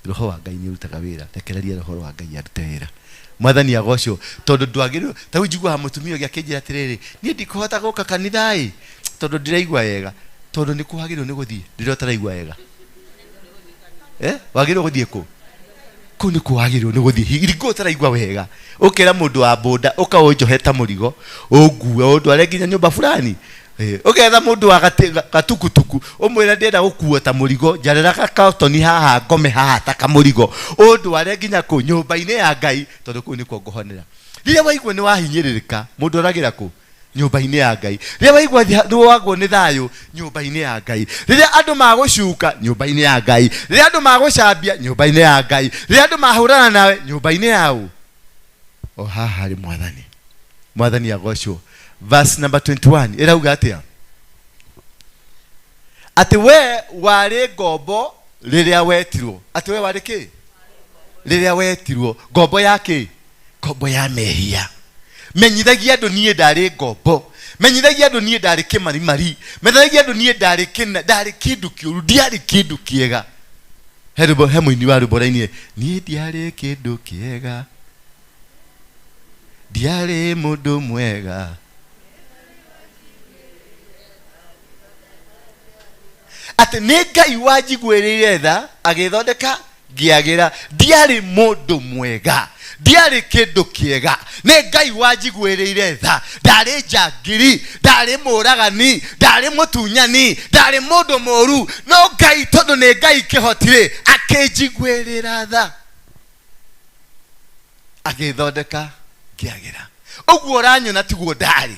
roho wa Ngai nĩ ũrutaga wĩra. Rekereria roho wa Ngai arute wĩra. Mwathani agocwo, tondũ ndwagĩrĩirwo. Ta rĩu njiguaga mũtumia ũngĩ akĩnjĩra atĩrĩrĩ, niĩ ndikũhota gũka kanitha ĩ, tondũ ndiraigua wega. Tondũ nĩ kũ wagĩrĩirwo nĩ gũthiĩ rĩrĩa ũtaraigua wega? Wagĩrĩirwo gũthiĩ kũ? Kũu nĩ kũ wagĩrĩirwo nĩ gũthiĩ. Hingo ũtaraigua wega, ũkera mũndũ wa boda, ũka ũnjohe ta mũrigo, ũngue ũndware nginya nyũmba fulani. Ũgetha mũndũ wa gatukutuku, ũmwĩre ndĩrenda gũkuo ta mũrigo, njarĩra gakotoni haha, ngome haha ta kamũrigo, ũndware nginya kũ? Nyũmba-inĩ ya Ngai, tondũ kũu nĩkuo ngũhonera. Rĩrĩa waigua nĩ wahinyĩrĩrĩka, mũndũ oragĩra kũ? Nyũmba-inĩ ya Ngai. Rĩrĩa waigua nĩ wagwo nĩ thayũ, nyũmba-inĩ ya Ngai. Rĩrĩa andũ magũcuka, nyũmba-inĩ ya Ngai. Rĩrĩa andũ magũcambia, nyũmba-inĩ ya Ngai. Rĩrĩa andũ mahũrana nawe, nyũmba-inĩ ya ũ? O haha harĩ Mwathani. Mwathani agocwo. Verse number 21 ĩrauga atĩa? Atĩ we warĩ ngombo rĩrĩa wetirwo. Atĩ we warĩ kĩ? Rĩrĩa wetirwo. Ngombo ya kĩ? Ngombo ya mehia. Menyithagia andũ niĩ ndarĩ ngombo. Menyithagia andũ niĩ ndarĩ kĩmarimari. Menyithagia andũ niĩ ndarĩ kĩna, ndarĩ kĩndũ kĩũru, ndiarĩ kĩndũ kĩega. He rwĩmbo, he mũini wa rwĩmbo ũrainire, niĩ ndiarĩ kĩndũ kĩega, ndiarĩ mũndũ mwega. Atĩ nĩ Ngai wanjiguĩrĩire tha, agĩthondeka ngĩagĩra. Ndiarĩ mũndũ mwega, ndiarĩ kĩndũ kĩega, nĩ Ngai wanjiguĩrĩire tha. Ndarĩ njangiri, ndarĩ mũragani, ndarĩ mũtunyani, ndarĩ mũndũ mũru, no Ngai tondũ nĩ Ngai kĩhoti rĩ, akĩnjiguĩrĩra tha, agĩthondeka ngĩagĩra. Ũguo ũranyona tiguo ndarĩ,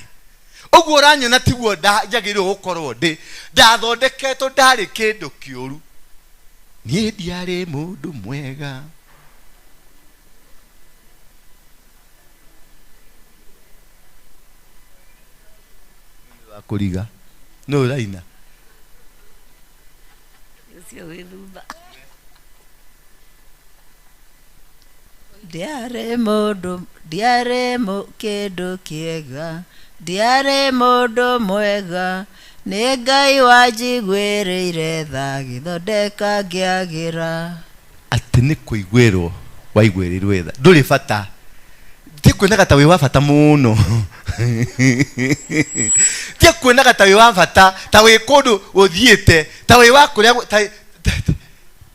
ũguo ũranyona tiguo njagĩrĩirwo gũkorwo ndĩ. Ndathondeketwo ndarĩ kĩndũ kĩũru, niĩ ndiarĩ mũndũ mwega. Wa kũriga nũ ũraina? Ũcio wĩ thutha. Ndiarĩ mũndũ, ndiarĩ kĩndũ kĩega, Ndiarĩ mũndũ mwega, nĩ Ngai wanjiguĩrĩire tha, agĩthondeka ngĩagĩra. Atĩ nĩ kũiguĩrwo waiguĩrĩirwo tha. Ndũrĩ bata. Ti kuonaga ta wĩ wa bata mũno. Ti kuonaga ta wĩ wa bata, ta wĩ kũndũ ũthiĩte, ta wĩ wa kũrĩa ta,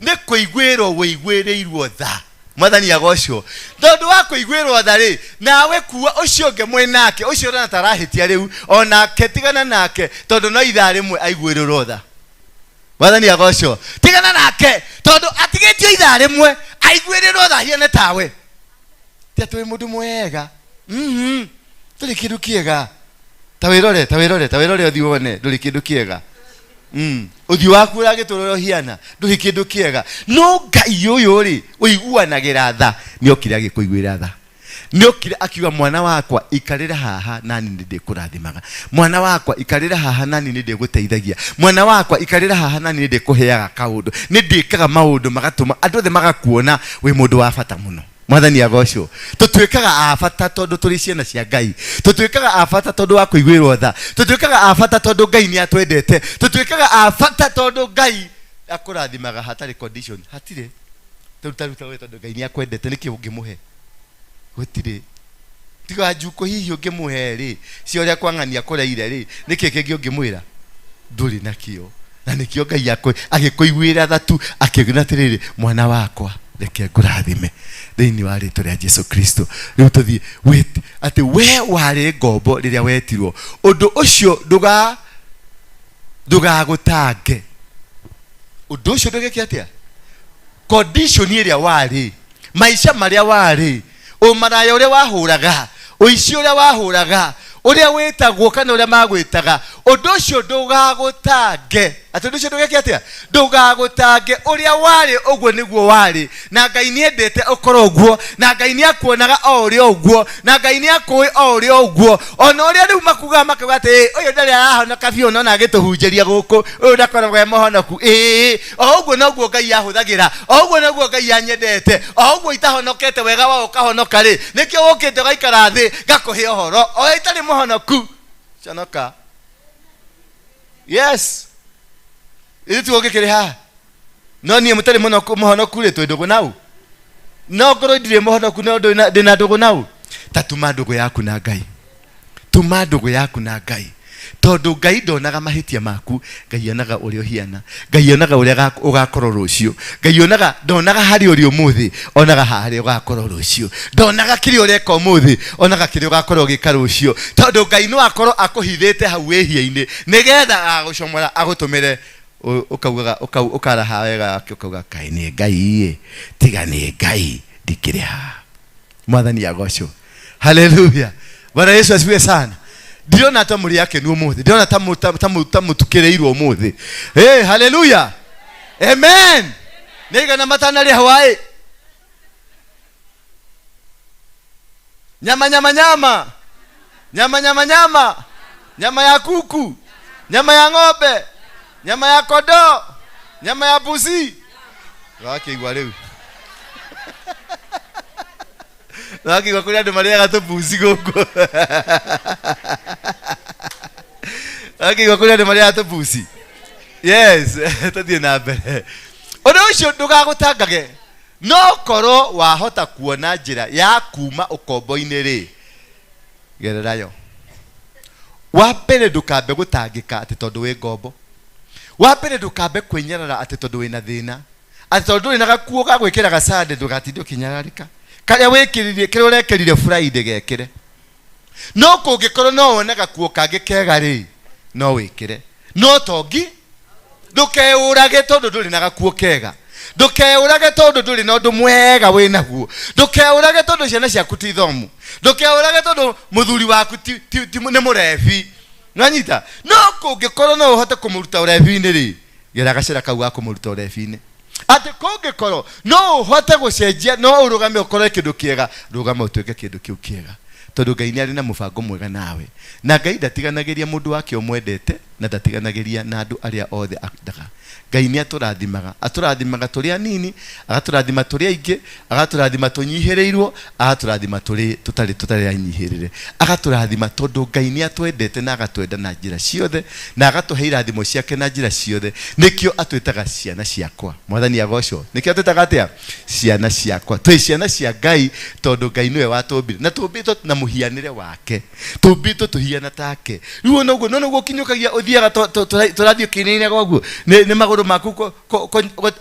nĩ kũiguĩrwo wĩiguĩrĩirwo tha. Mwathani agocwo. Tondũ wa kũiguĩrwo tha rĩ, nawe kua ũcio ũngĩ mwĩ nake, ũcio ũrona ta arahĩtia rĩu, onake tigana nake, tondũ no ithaa rĩmwe aiguĩrĩrwo tha. Mwathani agocwo. Tigana nake, tondũ atigĩtio ithaa rĩmwe, aiguĩrĩrwo tha ahiane tawe. Ti atĩ wĩ mũndũ mwega. Ndũrĩ kĩndũ kĩega. Ta wĩrore, ta wĩrore, ta wĩrore ũthiũ wone, ndũrĩ kĩndũ kĩega. Ũthiũ waku ũragĩtũra ũrĩa ũhiana, ndũrĩ kĩndũ kĩega. No Ngai ũyũ rĩ, ũiguanagĩra tha, nĩokire agĩkũiguĩra tha. Nĩokire akiuga, mwana wakwa, ikarĩra haha nani nĩ ndĩkũrathimaga. Mwana wakwa, ikarĩra haha nani nĩ ndĩgũteithagia. Mwana wakwa, ikarĩra haha nani nĩ ndĩkũheaga kaũndũ. Nĩ ndĩkaga maũndũ magatũma andũ othe magakuona wĩ mũndũ wa bata mũno. Mwathani agocwo. Tũtuĩkaga a bata tondũ tũrĩ ciana cia Ngai. Tũtuĩkaga a bata tondũ wa kũiguĩrwo tha. Tũtuĩkaga a bata tondũ Ngai nĩ atwendete. Tũtuĩkaga a bata tondũ Ngai akũrathimaga hatarĩ condition. Hatirĩ. Taruta ruta we tondũ Ngai nĩ akwendete, nĩkĩ ũngĩmũhe? Gũtirĩ. Tiga njukũ hihi ũngĩmũhe rĩ, cia ũrĩa kwang'ania kũreire rĩ, nĩkĩ kĩngĩ ũngĩmwĩra? Ndũrĩ nakĩo. Na nĩkĩo Ngai agĩkũiguĩra tha tu, akĩona atĩrĩrĩ, mwana wakwa, reke ngũrathime thĩinĩ wa rĩtwa rĩa Jesu Kristo. Rĩu tũthiĩ, atĩ we warĩ ngombo rĩrĩa wetirwo, ũndũ ũcio ndũgagũtange. Ũndũ ũcio ndũgeke atĩa? Condition ĩrĩa warĩ, maica marĩa warĩ, ũmaraya ũrĩa wahũraga, ũici ũrĩa wahũraga, ũrĩa wĩtagwo kana ũrĩa magwĩtaga, ũndũ ũcio ndũgagũtange. Atĩ ũndũ ũcio ndũgeke atĩa? Ndũgagũtange. Ũrĩa warĩ ũguo nĩguo warĩ, na Ngai nĩendete ũkorwo ũguo, na Ngai nĩakuonaga o ũrĩa ũguo, na Ngai nĩakũĩ o ũrĩa ũguo. Ona ũrĩa rĩu makugaga makauga atĩ, ĩ, ũyũ ndarĩ arahonoka biũ, nona agĩtũhunjĩria gũkũ, ũyũ ndakoragwo e mũhonoku. Ĩĩ, o ũguo noguo Ngai ahũthagĩra, o ũguo noguo Ngai anyendete, o ũguo itahonokete wega wa ũkahonoka rĩ, nĩkĩo ũkĩte ũgaikara thĩ ngakũhe ũhoro o itarĩ mũhonoku. Conoka. Yes. Ithuĩ tiguo ũngĩkĩrĩ haha. No niĩ mũtarĩ mũhonoku rĩ, twĩ ndũgũ nau. No ngorwo ndirĩ mũhonoku, no ndĩna ndũgũ nau. Ta tuma ndũgũ yaku na Ngai. Tuma ndũgũ yaku na Ngai. Tondũ Ngai ndonaga mahĩtia maku, Ngai onaga ũrĩa ũhiana. Ngai onaga ũrĩa ũgakorwo rũciũ. Ngai onaga, ndonaga harĩa ũrĩ ũmũthĩ, onaga harĩa ũgakorwo rũciũ. Ndonaga kĩrĩa ũreka ũmũthĩ, onaga kĩrĩa ũgakorwo ũgĩka rũciũ. Tondũ Ngai no akorwo akũhithĩte hau wĩhia-inĩ, nĩgetha agagũcomora agũtũmĩre ũkaugaga, ũkaraha wega wake ũkauga, Kaĩ nĩ Ngai ĩ, tiga nĩ Ngai ndikĩrĩ haha. Mwathani agocwo. Haleluya. Bwana Yesu asifiwe sana. Ndirona ta mũrĩ akenu ũmũthĩ, ndirona ta mũtukĩrĩirwo ũmũthĩ. Hey, haleluya. Amen. Nĩ igana matanarĩa hwaĩ. Nyama, nyama, nyama. Nyama, nyama, nyama. Nyama ya kuku. Nyama ya ng'ombe. Nyama ya kondoo. Nyama ya mbuzi. Wakĩigua rĩu. Wakĩigua kũrĩ andũ marĩaga tũmbuzi gũkũ. Wakĩigua kũrĩ andũ marĩaga tũmbuzi. Yes, tũthiĩ na mbere. Ũndũ ũcio ndũgagũtangage. No korwo wahota kuona njĩra ya kuma ũkombo-inĩ rĩ, gerera yo. Wa mbere ndũkambe gũtangĩka atĩ tondũ wĩ ngombo. Wa mbere ndũkambe kwĩnyarara atĩ tondũ wĩna thĩna. Atĩ tondũ ndũrĩ na gakuo ga gwĩkĩra gacande ndũgatinde ũkĩnyararĩka. Karĩa wĩkĩrire, kĩrĩa ũrekĩrire Friday gekĩre. No kũngĩkorwo no wone gakuo kangĩ kega rĩ, no wĩkĩre. No tongi ndũkeũrage tondũ ndũrĩ na gakuo kega. Ndũkeũrage tondũ ndũrĩ na ũndũ mwega wĩ naguo. Ndũkeũrage tondũ ciana ciaku ti thomu. Ndũkeũrage tondũ mũthuri waku nĩ mũrebi. Nĩwanyita? No kũngĩkorwo no ũhote kũmũruta ũrebi-inĩ rĩ, gera gacĩra kau ga kũmũruta ũrebi-inĩ. Atĩ kũngĩkorwo no ũhote gũcenjia, no ũrũgame ũkorwo kĩndũ kĩega, rũgama ũtuĩke kĩndũ kĩu kĩega. Tondũ Ngai nĩ arĩ na mũbango mwega nawe. Na Ngai ndatiganagĩria mũndũ wake ũmwendete. Na ndatiganagĩria na andũ arĩa othe endaga. Ngai nĩ atũrathimaga, atũrathimaga tũrĩ anini, agatũrathima tũrĩ aingĩ, agatũrathima tũnyihĩrĩirwo, agatũrathima tũrĩ tũtarĩ tũtarĩ anyihĩrĩre, agatũrathima tondũ Ngai nĩ atwendete na agatwenda na njĩra ciothe na agatũhe irathimo ciake na njĩra ciothe. Nĩkĩo atwĩtaga ciana ciakwa. Mwathani agocwo. Nĩkĩo atwĩtaga atĩa? Ciana ciakwa. Twĩ ciana cia Ngai tondũ Ngai nĩwe watũmbire na tũmbĩtwo na mũhianĩre wake, tũmbĩtwo tũhiana take. Rĩu ona ũguo nona ũguo ũkinyũkagia ũthiaga tũrathiĩ ũkĩinainaga ũguo nĩ magũrũ maku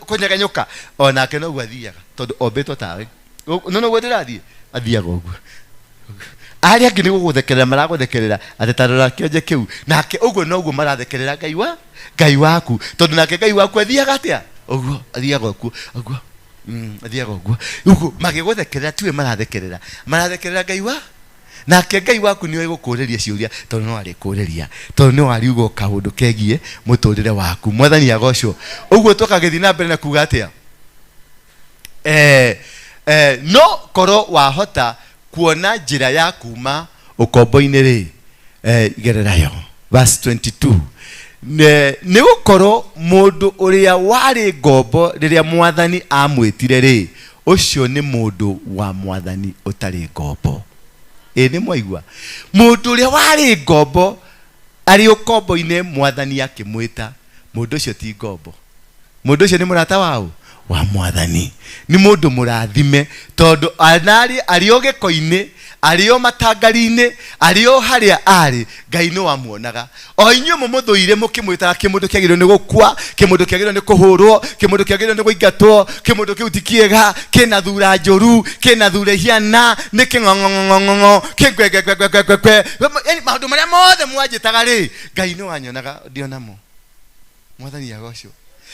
kũnyegenyũka, onake noguo athiaga tondũ ombĩtwo tawe. Nona ũguo ndĩrathiĩ athiaga ũguo. Arĩa angĩ nĩ gũgũthekerera maragũthekerera atĩ ta rora kĩonje kĩu, nake ũguo noguo marathekerera Ngai wa Ngai waku, tondũ nake Ngai waku athiaga atĩa? Ũguo athiaga ũguo ũguo. Athiaga ũguo ũguo magĩgũthekerera, tiwe marathekerera, marathekerera Ngai wa nake Ngai waku nĩoĩ gũkũrĩria ciũria, tondũ no arĩkũrĩria, tondũ no ariuga o kaũndũ kegiĩ mũtũrĩre waku. Mwathani agocwo. Ũguo tũkagĩthiĩ na mbere na kuga atĩa? No korwo wahota kuona njĩra ya kuma ũkombo-inĩ rĩ, gerera yo. Verse 22, nĩ gũkorwo mũndũ ũrĩa warĩ ngombo rĩrĩa Mwathani amwĩtire rĩ, ũcio nĩ mũndũ wa Mwathani ũtarĩ ngombo. Ĩ nĩ mwaigua? Mũndũ ũrĩa warĩ ngombo arĩ ũkombo-inĩ Mwathani akĩmwĩta, mũndũ ũcio ti ngombo. Mũndũ ũcio nĩ mũrata waũ? Wa Mwathani. Nĩ mũndũ mũrathime, tondũ anarĩ arĩ o gĩko-inĩ, arĩ o matangari-inĩ, arĩ o harĩa arĩ, Ngai nĩ wamuonaga. O inyuĩ mũmũthũire mũkĩmwĩtaga kĩmũndũ kĩagĩrĩirwo nĩ gũkua, kĩmũndũ kĩagĩrĩirwo nĩ kũhũrwo, kĩmũndũ kĩagĩrĩirwo nĩ kũingatwo, kĩmũndũ kĩu ti kĩega, kĩna thura njũru, kĩna thura ihiana, nĩ kĩng'ong'ong'ong'ong'o, kĩngwengwengwengwengwe. Yaani maũndũ marĩa mothe mwanjĩtaga rĩ, Ngai nĩ wanyonaga ndionamo. Mwathani agocwo.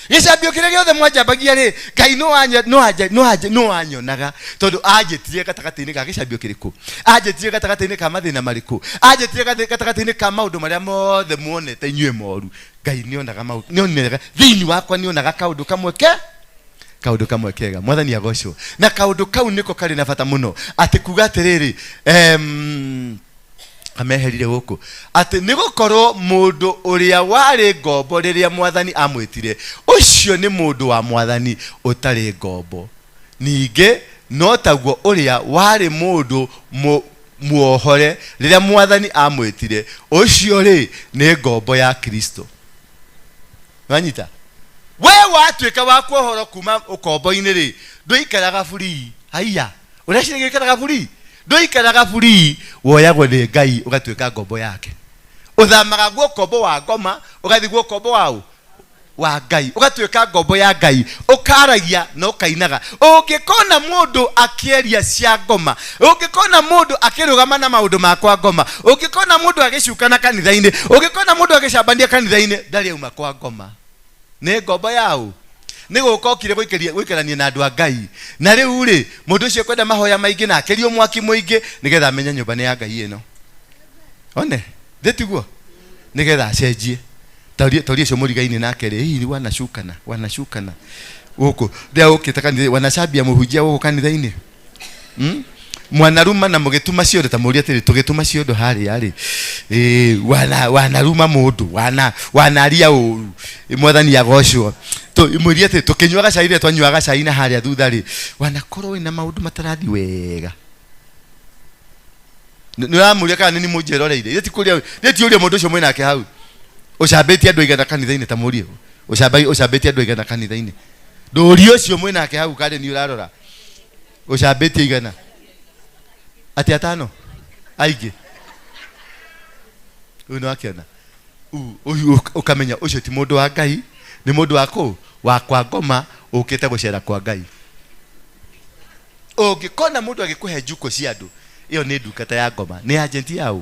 Gĩcambio kĩrĩa gĩothe mwanjambagia rĩ, Ngai no anyonaga, tondũ anjĩtire gatagatĩ-inĩ ga gĩcambio kĩrĩkũ, anjĩtire gatagatĩ-inĩ ka mathĩna marĩkũ, anjĩtire gatagatĩ-inĩ ka maũndũ marĩa mothe muonete inyuĩ moru. Ngai nĩonaga maũndũ, nĩonaga thĩinĩ wakwa, nĩonaga kaũndũ kamwe ke kaũndũ kamwe kega. Mwathani agocwo. Na kaũndũ kau nĩko karĩ na bata mũno, atĩ kuga atĩrĩrĩ, ameherire gũkũ, atĩ nĩ gũkorwo mũndũ ũrĩa warĩ ngombo rĩrĩa Mwathani amwĩtire, ũcio nĩ mũndũ wa Mwathani ũtarĩ ngombo. Ningĩ no taguo ũrĩa warĩ mũndũ muohore rĩrĩa Mwathani amwĩtire, ũcio-rĩ, nĩ ngombo ya Kristo. Wanyita? We watuĩka wa kuohorwo kuma ũkombo-inĩ rĩ, ndũikaraga free. Haiya, ũreciria ũikaraga free? Ndũikaraga free, woyagwo nĩ Ngai ũgatuĩka ngombo yake. Ũthamaga guo ũkombo wa ngoma, ũgathiĩ guo ũkombo wa ũ? Wa Ngai. Ũgatuĩka ngombo ya Ngai, ũkaragia na ũkainaga. Ũngĩkona mũndũ akĩaria cia ngoma, ũngĩkona mũndũ akĩrũgama na maũndũ ma kwa ngoma, ũngĩkona mũndũ agĩcukana kanitha-inĩ, ũngĩkona mũndũ agĩcambania kanitha-inĩ, ndarĩ auma kwa ngoma. Nĩ ngombo ya ũ? Nĩ gũka okire gũikarania na andũ a Ngai. Na rĩu rĩ, mũndũ ũcio ekwenda mahoya maingĩ na akĩrio mwaki mũingĩ nĩgetha amenye nyũmba nĩ ya Ngai ĩno. One, thĩ tiguo? Nĩgetha acenjie. Toria ũcio mũrigaine nake rĩ, hihi wanacukana, wanacukana gũkũ rĩrĩa ũkĩte kanitha, wanacambia mũhunjia gũkũ kanitha-inĩ? Mwanaruma na mũgĩtuma ciondo, ta mũrie atĩrĩ, tũgĩtuma ciondo harĩa rĩ, wanaruma mũndũ, wanaria ũru, Mwathani agocwo. Mwĩrie atĩrĩ, tũkĩnyua gacai rĩrĩa twanyuaga gacai na harĩa thutha rĩ, wanakorwo wĩna maũndũ matarathiĩ wega. Nĩ ũramũria kana nĩ mũnjĩroreire? Ithe ti kũria, ithe ti ũria mũndũ ũcio mwĩnake hau. Ũcambĩtie andũ aigana kanitha-inĩ, ta mũrie. Ũcambĩtie andũ aigana kanitha-inĩ. Ndũrie ũcio mwĩnake hau karĩ nĩ ũrarora. Ũcambĩtie igana. Atĩ atano? Aingĩ. Ũyũ nĩ wakĩona. Ũyũ ũkamenya ũcio ti mũndũ wa Ngai, nĩ mũndũ wa kũ? Wa kwa ngoma ũkĩte gũcera kwa Ngai. Ũngĩkona mũndũ agĩkũhe njukũ cia andũ, ĩyo nĩ ndungata ya ngoma, nĩ agent ya ũ?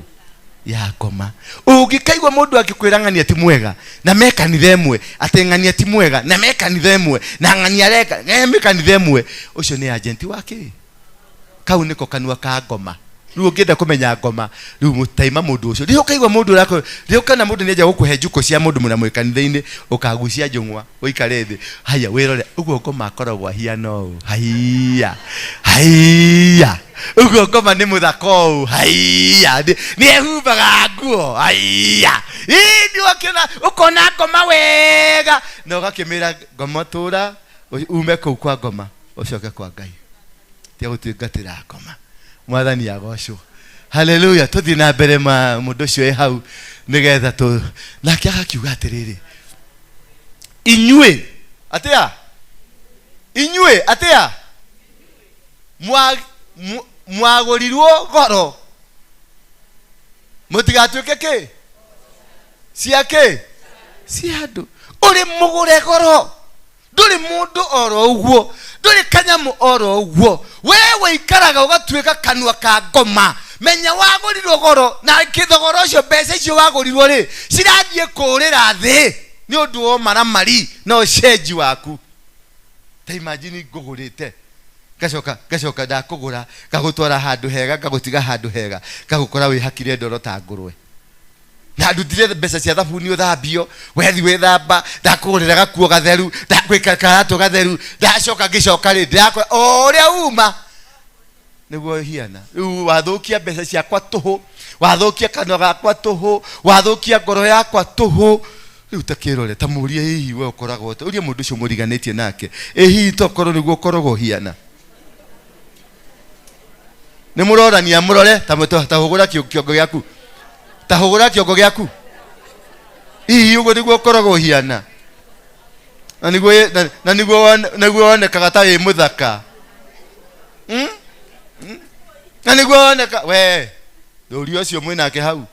Ya ngoma. Ũngĩkaigua mũndũ agĩkwĩra ng'ania ti mwega, na me kanitha ĩmwe, atĩ ng'ania ti mwega, na me kanitha ĩmwe, na ng'ania areka, me kanitha ĩmwe, ũcio nĩ agent wa kĩ? Kau nĩko kanua ka ngoma. Rĩu ũngĩenda kũmenya ngoma rĩu mũtaima mũndũ ũcio rĩrĩa ũkaigua mũndũ ũrakũ rĩrĩa ũkona mũndũ nĩenja gũkũhe njukũ cia mũndũ mũna mwĩ kanitha-inĩ ũkagucia njũng'wa ũikare thĩ haya wĩrore ũguo ngoma akoragwo ahiana ũũ haiya haiya ũguo ngoma nĩ mũthaka ũũ haiya nĩ ehumbaga nguo haiya ĩĩ nĩ ũkĩona ũkona ngoma wega na ũgakĩmĩra ngoma tũra ume kũu kwa ngoma ũcoke kwa Ngai tiga gũtungatĩra ngoma mwathani agocwo haleluya tũthiĩ na mbere ma mũndũ ũcio ĩ hau nĩgetha tũ nake agakiuga atĩrĩrĩ inyuĩ atĩa inyuĩ atĩa mwagũrirwo goro mũtigatuĩke kĩ cia kĩ cia andũ ũrĩ mũgũre goro ndũrĩ mũndũ oro ũguo ndũrĩ kanyamũ oro ũguo we wĩikaraga ũgatuĩka kanua ka ngoma menya wagũrirwo goro na kĩthogoro ũcio mbeca icio wagũrirwo rĩ cirathiĩ kũũrĩra thĩ nĩ ũndũ wa maramari na ũcenji waku ta imagine ngũgũrĩte ngacoka ngacoka ndakũgũra ngagũtwara handũ hega ngagũtiga handũ hega ngagũkora wĩhakire ndoro ta ngũrwe na ndutire mbeca cia thabuni ũthambio wethi wĩthamba ndakũgũrĩra gakuo gatheru ndakwĩka karatũ gatheru ndacoka ngĩcoka rĩ ndĩrakora o ũrĩa uma nĩguo hiana rĩu wathũkia mbeca ciakwa tũhũ wathũkia kanua gakwa tũhũ wathũkia ngoro yakwa tũhũ rĩu ta kĩrore ta mũrie hihi we ũkoragwo ũria mũndũ ũcio mũriganĩtie nake ĩ hihi tokorwo nĩguo ũkoragwo hiana nĩ mũrorania mũrore ta hũgũra kĩongo gĩaku ta hũgũra kĩongo gĩaku hihi ũguo nĩguo ũkoragwo hiana na nĩguo na nĩguo nĩguo wonekaga ta wĩ mũthaka na nĩguo woneka we thũri ũcio mwĩnake hau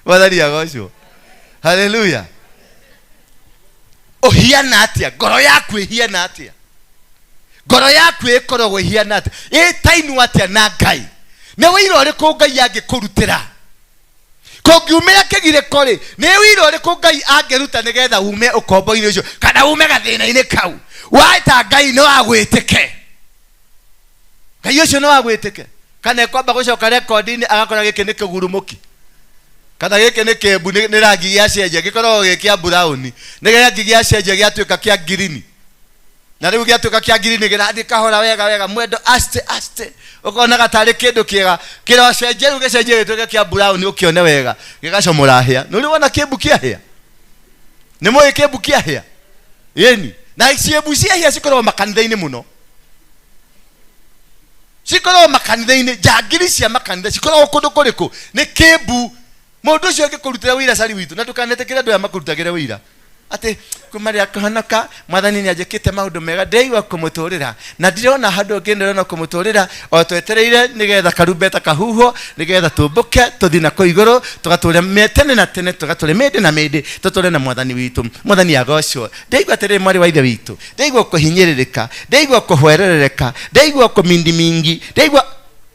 mwathani agocwo haleluya ũhiana atĩa ngoro yaku ĩhiana atĩa ngoro yaku ĩkoragwo ĩhiana atĩa ĩtainwo atĩa na Ngai nĩ wĩira ũrĩkũ Ngai angĩkũrutĩra kũngiumĩra kĩgirĩko rĩ nĩ wĩira ũrĩkũ Ngai angĩruta nĩgetha ume ũkombo-inĩ ũcio kana ume gathĩna-inĩ kau waita Ngai no agwĩtĩke Ngai ũcio no agwĩtĩke kana ekwamba gũcoka rekondi-inĩ agakora gĩkĩ nĩ kĩgurumũki kana gĩkĩ nĩ kĩmbu nĩ rangi gĩacenjia gĩkoragwo gĩ kĩa burauni nĩ rangi gĩacenjia gĩatuĩka kĩa ngirini na rĩu gĩatuĩka kĩa ngirini kĩrathiĩ kahora wega wega mwendo aste aste ũkonaga tarĩ kĩndũ kĩega kĩrocenjia rĩu gĩcenjie gĩtuĩke kĩa burauni ũkĩone wega gĩgacomora hĩa nĩ ũrĩ wona kĩmbu kĩa hĩa nĩ mũĩ kĩmbu kĩa hĩa ĩni na ciĩmbu cia hĩa cikoragwo makanitha-inĩ mũno cikoragwo makanitha-inĩ njangiri cia makanitha cikoragwo kũndũ kũrĩkũ nĩ kĩmbu mũndũ ũcio angĩkũrutĩra wĩira cari witũ na ndũkanetĩkĩre andũ aya makũrutagĩre wĩira atĩ kuma rĩrĩa kũhonoka mwathani nĩ anjĩkĩte maũndũ mega ndĩraigua kũmũtũrĩra na ndirona handũ ũngĩ ndĩrona kũmũtũrĩra o twetereire nĩgetha karumbeta kahuhwo nĩgetha tũmbũke tũthiĩ na kũu igũrũ tũgatũre tene na tene tũgatũre mĩndĩ na mĩndĩ tũtũre na mwathani witũ mwathani agocwo ndaigua atĩrĩrĩ mwarĩ wa ithe witũ ndaigua kũhinyĩrĩrĩka ndaigua kũhwererereka ndaigua kũmindimingi ndaigua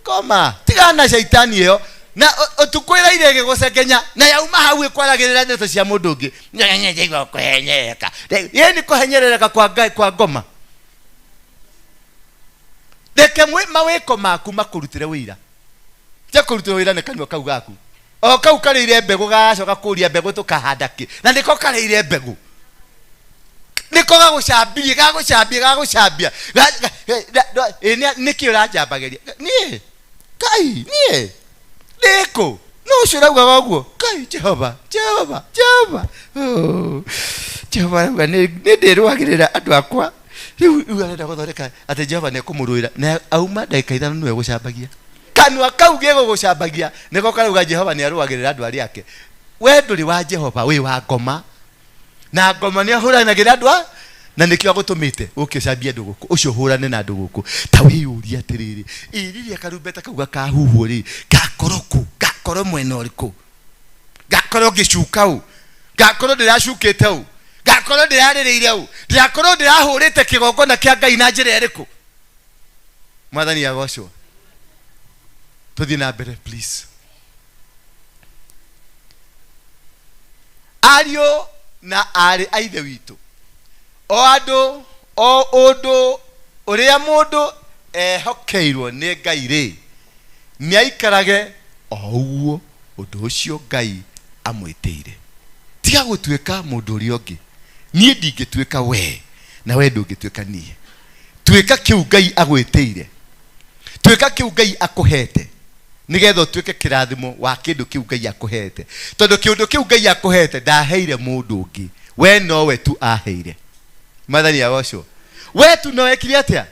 koma tigana na caitani ĩyo na ũtukũ ĩraire ĩgĩgũcekenya na yauma hau ĩkwaragĩrĩra ndeto cia mũndũ ũngĩ ndaigua kũhenyerereka ĩĩ nĩ kũhenyerereka kwa Ngai kwa ngoma reke mawĩko maku makũrutĩre wĩira tia kũrutĩra wĩira nĩ kanua kau gaku o kau karĩire mbegũ gagacoka kũria mbegũ tũkahanda kĩ na nĩko karĩire mbegũ nĩko gagũcambirie gagũcambia gagũcambia nĩkĩ ũranjambagĩria niĩ Ngai niĩ ndĩkũ no ũcio ũraugaga ũguo Ngai Jehova Jehova Jehova Jehova arauga nĩ ndĩrũagĩrĩra andũ akwa rĩu arenda gũthondeka atĩ Jehova nĩ ekũmũrũĩra na auma ndagĩka ithano nĩwe gũcambagia kanua kau gĩgũgũcambagia nĩko karauga Jehova nĩ arũagĩrĩra andũ arĩa ake we ndũrĩ wa Jehova wĩ wa ngoma na ngoma nĩ ahũranagĩra andũ a na nĩkĩo agũtũmĩte ũke ũcambie andũ gũkũ ũcio ũhũrane na andũ gũkũ ta wĩyũrie atĩrĩrĩ ĩ rĩrĩa karumbeta kau gakahuhwo rĩ ngakorwo kũ ngakorwo mwena ũrĩkũ ngakorwo ngĩcuka ũ ngakorwo ndĩracukĩte ũ ngakorwo ndĩrarĩrĩire ũ ndĩrakorwo ndĩrahũrĩte kĩgongona kĩa Ngai na njĩra ĩrĩkũ mwathani agocwo tũthiĩ na mbere please ariũ na aarĩ a ithe witũ o andũ o ũndũ ũrĩa mũndũ Ehokeirwo nĩ Ngai rĩ, nĩ aikarage o ũguo ũndũ ũcio Ngai amwĩtĩire. Tiga gũtuĩka mũndũ ũrĩa ũngĩ. Niĩ ndingĩtuĩka we na we ndũngĩtuĩka niĩ. Tuĩka kĩu Ngai agwĩtĩire. Tuĩka kĩu Ngai akũhete nĩgetha ũtuĩke kĩrathimo wa kĩndũ kĩu Ngai akũhete. Tondũ kĩũndũ kĩu Ngai akũhete ndaheire mũndũ ũngĩ, we nowe tu aheire. Mwathani agocwo. We tu no ekire atĩa?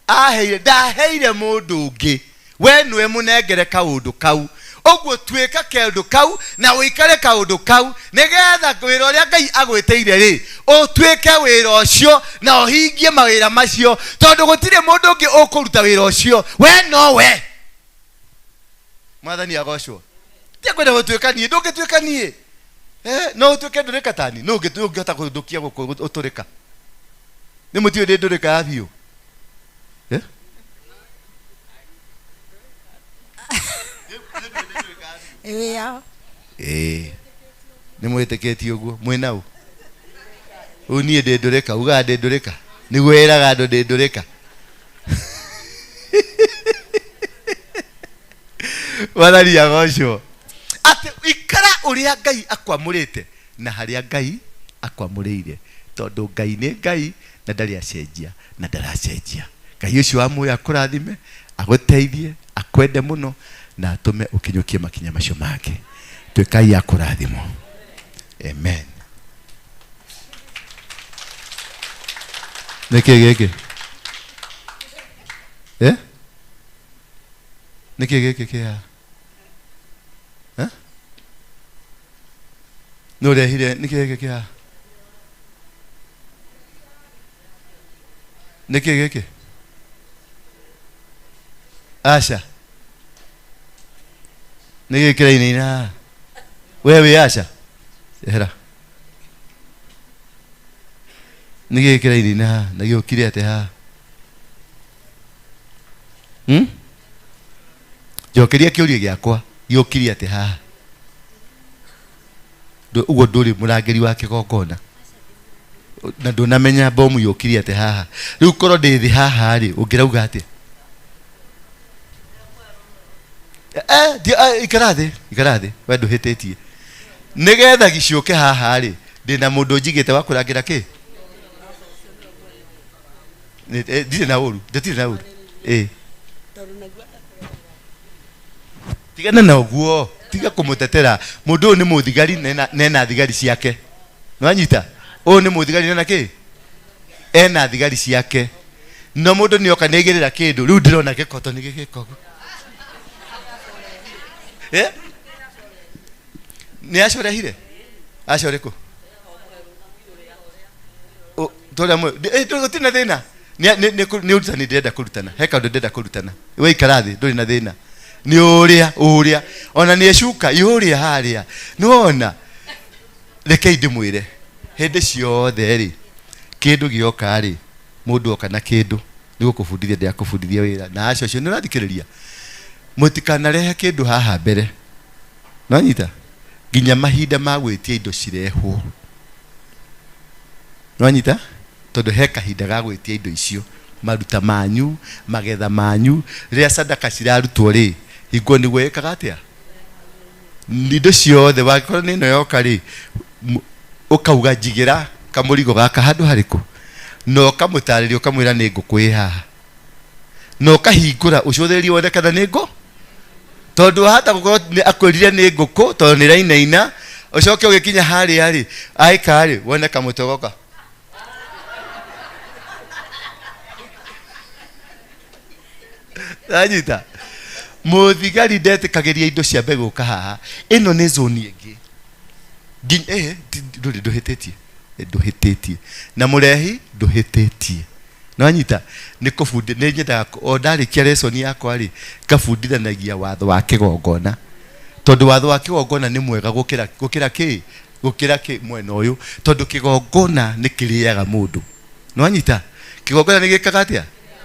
Aheire, ndaheire mũndũ ũngĩ. We nĩwe mũnengere kaũndũ kau. Ũguo tuĩka kaũndũ kau na ũikare kaũndũ kau nĩgetha wĩra ũrĩa Ngai agwĩtĩire rĩ, ũtuĩke wĩra ũcio na ũhingie mawĩra macio, tondũ gũtirĩ mũndũ ũngĩ ũkũruta wĩra ũcio, we nowe. Mwathani agocwo. Ndikwenda gũtuĩka niĩ, ndũngĩtuĩka niĩ. No ũtuĩke ndũrĩka ta niĩ, no ũngĩhota kũndũkia gũkũ ũtũrĩka. Nĩ mũtiũĩ ndĩ ndũrĩka ya biũ. Ĩĩ. Ĩĩ. Nĩ mwĩtĩkĩtie ũguo? Mwĩ na ũ? Rĩu niĩ ndĩ ndũrĩka, ugaga ndĩ ndũrĩka. Nĩguo ĩraga andũ ndĩ ndũrĩka. Mwathani agocwo. Atĩ ikara ũrĩa Ngai akwamũrĩte na harĩa Ngai akwamũrĩire. Tondũ Ngai nĩ Ngai na ndarĩ acenjia na ndaracenjia. Ngai ũcio wa muoyo akũrathime, agũteithie, akwende mũno na atũme ũkinyũkie makinya macio make. Tuĩkai a kũrathimwo. Amen. Nĩkĩ gĩkĩ? Nĩkĩ gĩkĩ kĩ haha? Nũ ũrehire nĩkĩ gĩkĩ kĩ haha? Nĩkĩ gĩkĩ? Aca. Nĩkĩ kĩrainaina haha? We wĩ aca? Ehera. Nĩkĩ kĩrainaina haha? Na gĩũkire atĩa haha? Njokeria kĩũria gĩakwa, gĩũkire atĩa haha? Ũguo ndũrĩ mũrangĩri wa kĩgongona na ndũnamenya bomu yũkire atĩa haha. Rĩu korwo ndĩ thĩ haha rĩ, ũngĩrauga atĩa? Ikara thĩ, ikara thĩ, we ndũhĩtĩtie. Nĩgetha gĩciũke haha rĩ, ndĩna mũndũ njigĩte wa kũrangĩra kĩ? Ndirĩ na ũru, ndirĩ na ũru. Tigana na ũguo, tiga kũmũtetera. Mũndũ ũyũ nĩ mũthigari na ena thigari ciake. Nĩwanyita? Ũyũ nĩ mũthigari na ena kĩ? Ena thigari ciake. No mũndũ nĩoka nĩaigĩrĩra kĩndũ, rĩu ndĩrona gĩkoto nĩ gĩgĩkogu. Nĩ acio ũrehire? Acio ũrĩkũ? Tũrĩa gũtirĩ na thĩna. Nĩ ũrutani ndĩrenda kũrutana. He kaũndũ ndĩrenda kũrutana. We ikara thĩ, ndũrĩ na thĩna. Nĩ ũrĩa, ũrĩa. Ona nĩ ecuka, yũrĩa harĩa. Nĩwona? Rekei ndĩmwĩre. Hĩndĩ ciothe rĩ, kĩndũ gĩoka rĩ, mũndũ oka na kĩndũ, nĩ gũkũbundithia ndĩrakũbundithia wĩra. Na acio acio nĩ ũrathikĩrĩria? Mũtikanarehe kĩndũ haha mbere. Nĩwanyita? Nginya mahinda ma gwĩtia indo cirehwo. Nĩwanyita? Tondũ he kahinda ga gwĩtia indo icio. Maruta manyu, magetha manyu, rĩrĩa sadaka cirarutwo rĩ, hingo nĩguo ĩkaga atĩa? Indo ciothe, wangĩkorwo nĩ ĩno yoka rĩ, ũkauga njigĩra kamũrigo gaka handũ harĩkũ? Na ũkamũtarĩria ũkamwĩra nĩ ngũkũ ĩ haha. Na ũkahingũra ũcũthĩrĩrie wone kana nĩ ngũ. Tondũ wahota gũkorwo nĩ akwĩrire nĩ ngũkũ tondũ nĩ ĩrainaina, ũcoke ũgĩkinya harĩa rĩ, aĩka rĩ, wone kamũtwe goka. Nanyita? Mũthigari ndetĩkagĩria indo ciambe gũka haha. Ĩno nĩ zone ĩngĩ. Ndũrĩ ndũhĩtĩtie. Ndũhĩtĩtie. Na mũrehi ndũhĩtĩtie. Nĩwanyita? Nĩ kũbundi, nĩ nyendaga o ndarĩkia lesson yakwa rĩ, ngabundithanagia watho wa kĩgongona. Tondũ watho wa kĩgongona nĩ mwega gũkĩra, gũkĩra kĩ? Gũkĩra kĩ mwena ũyũ. Tondũ kĩgongona nĩ kĩrĩaga mũndũ. Nĩwanyita? Kĩgongona nĩ gĩkaga atĩa?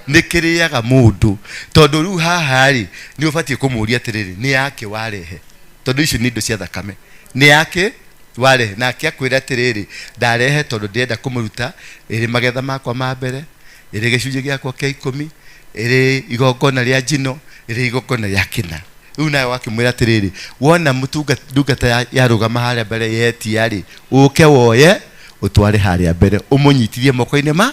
Nĩ kĩrĩaga mũndũ. Tondũ rĩu haha rĩ, nĩ ũbatiĩ kũmũria atĩrĩrĩ, nĩ yakĩ warehe? Tondũ icio nĩ indo cia thakame. Nĩ yakĩ warehe? Nake akwĩra atĩrĩrĩ, ndarehe tondũ ndĩrenda kũmũruta ĩrĩ magetha makwa ma mbere, ĩrĩ gĩcunjĩ gĩakwa kĩa ikũmi, Ĩrĩ igongona rĩa njino, ĩrĩ igongona rĩa kĩna. Rĩu nawe wakĩmwĩra atĩrĩrĩ, wona mũtunga ndungata yarũgama harĩa mbere yetia rĩ, ũke woye ũtware harĩa mbere, ũmũnyitithie moko-inĩ ma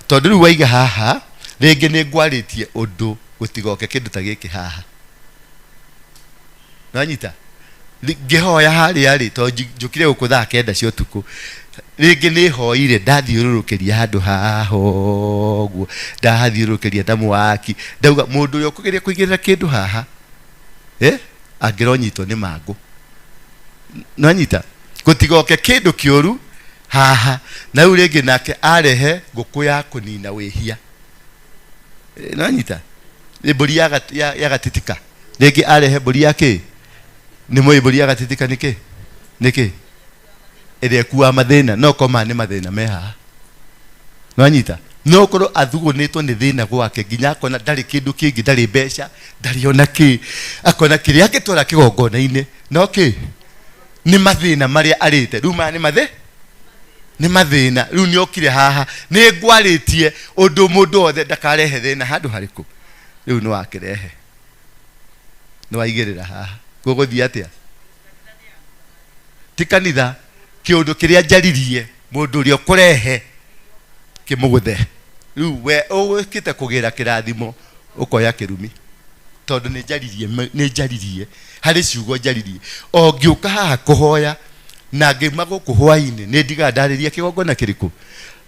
tondũ rĩu waiga haha rĩngĩ nĩ ngwarĩtie ũndũ gũtigoke kĩndũ ta gĩkĩ haha. Nĩwanyita? Ngĩhoya harĩa rĩ, tondũ njũkire gũkũ thaa kenda cia ũtukũ, rĩngĩ nĩ hoire ndathiũrũrũkĩria handũ haha ũguo, ndahathiũrũrũkĩria na mwaki, ndauga mũndũ ũrĩa ũkũgeria kũigĩrĩra kĩndũ haha, eh, angĩronyitwo nĩ mangũ. Nĩwanyita? Gũtigoke kĩndũ kĩũru haha. Na rĩu rĩngĩ nake arehe ngũkũ ya kũnina wĩhia. Nĩwanyita? Nĩ mbũri ya gatitika. Rĩngĩ arehe mbũri ya kĩ? Nĩ mũĩ mbũri ya gatitika nĩ kĩ? Nĩ kĩ? Ĩrĩa ĩkuaga mathĩna. No korwo maya nĩ mathĩna me haha. Nĩwanyita? No ũkorwo athugunĩtwo nĩ thĩna gwake nginya akona ndarĩ kĩndũ kĩngĩ, ndarĩ mbeca, ndarĩ ona kĩ. Akona kĩrĩa angĩtwara kĩgongona-inĩ no kĩ? Nĩ mathĩna marĩa arĩte. Rĩu maya nĩ mathĩ? Nĩ mathĩna. Rĩu nĩ okire haha. Nĩ ngwarĩtie ũndũ mũndũ wothe ndakarehe thĩna handũ harĩkũ. Rĩu nĩ wakĩrehe. Nĩ waigĩrĩra haha. Gũgũthiĩ atĩa? Ti kanitha, kĩũndũ kĩrĩa njaririe mũndũ ũrĩa ũkũrehe kĩmũgũthe. Rĩu we ũgũkĩte kũgĩra kĩrathimo ũkoya kĩrumi. Tondũ nĩ njaririe, nĩ njaririe harĩ ciugo njaririe. O ngĩũka haha kũhoya na ngĩuma gũkũ hwainĩ nĩ ndigaga ndarĩria kĩgongona kĩrĩkũ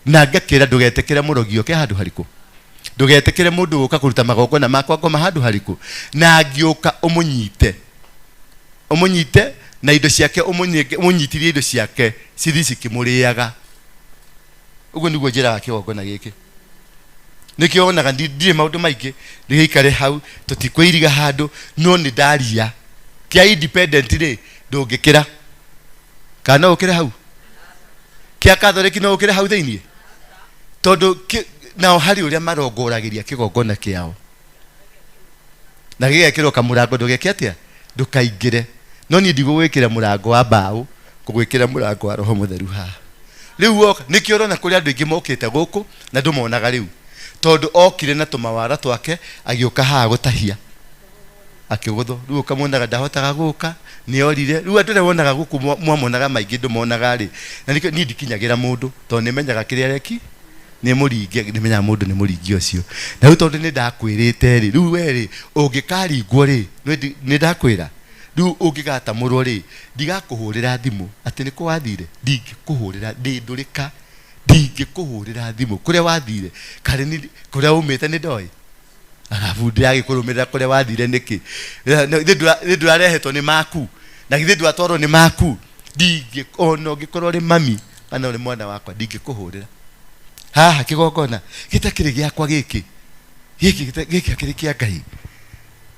na ngakĩra ndũgetĩkĩre mũrogi oke handũ harĩkũ, ndũgetĩkĩre mũndũ gũka kũruta magongona makwa ngoma handũ harĩkũ, na ngĩũka ũmũnyite, ũmũnyite na indo ciake, ũmũnyitithie indo ciake cithiĩ cikĩmũrĩaga. Ũguo nĩguo njĩraga kĩgongona gĩkĩ. Nĩkĩo wonaga ndirĩ maũndũ maingĩ, nĩgĩikare hau, tũtikwĩiriga handũ, no nĩ ndaria. Kĩa independent rĩ, ndũngĩkĩra. Kana no ũkĩre hau? Kĩa Catholic no ũkĩre hau thĩiniĩ? Tondũ nao harĩ ũrĩa marongoragĩria kĩgongona kĩao. Na gĩgekĩrwo kamũrango ndũgeke atĩa? Ndũkaingĩre. No niĩ ndigũgwĩkĩra mũrango wa mbaũ, ngũgwĩkĩra mũrango wa Roho Mũtheru haha. Rĩu woka, nĩkĩo ũrona kũrĩ andũ aingĩ mokĩte gũkũ na ndũmonaga rĩu. Tondũ okire na tũmawara twake, agĩũka haha gũtahia. Akĩgũthwo. Rĩu ũkamuonaga ndahotaga gũka, nĩ orire. Rĩu andũ arĩa wonaga gũkũ mwamonaga maingĩ ndũmonaga rĩ, na nĩkĩo niĩ ndikinyagĩra mũndũ, tondũ nĩ menyaga kĩrĩa areki, nĩ mũringe, nĩ menyaga mũndũ nĩ mũringi ũcio. Na rĩu tondũ nĩ ndakwĩrĩte rĩ, rĩu we rĩ, ũngĩkaringwo rĩ, nĩ ndakwĩra, rĩu ũngĩgatamũrwo rĩ, ndigakũhũrĩra thimũ, atĩ nĩ kũ wathire, ndingĩkũhũrĩra, ndĩ ndũrĩka, ndingĩkũhũrĩra thimũ, kũrĩa wathire, karĩ nĩ, kũrĩa umĩte nĩ ndoĩ. Arabu ndĩragĩkũrũmĩrĩra kũrĩa wathire nĩkĩ? Githĩ ndũrarehetwo nĩ maku? Na githĩ ndwatwarwo nĩ maku? Ndingĩ, ona ũngĩkorwo ũrĩ mami kana ũrĩ mwana wakwa, ndingĩkũhũrĩra. Haha kĩgongona gĩtakĩrĩ gĩakwa gĩkĩ, gĩkĩ gĩkĩ kĩrĩ kĩa Ngai.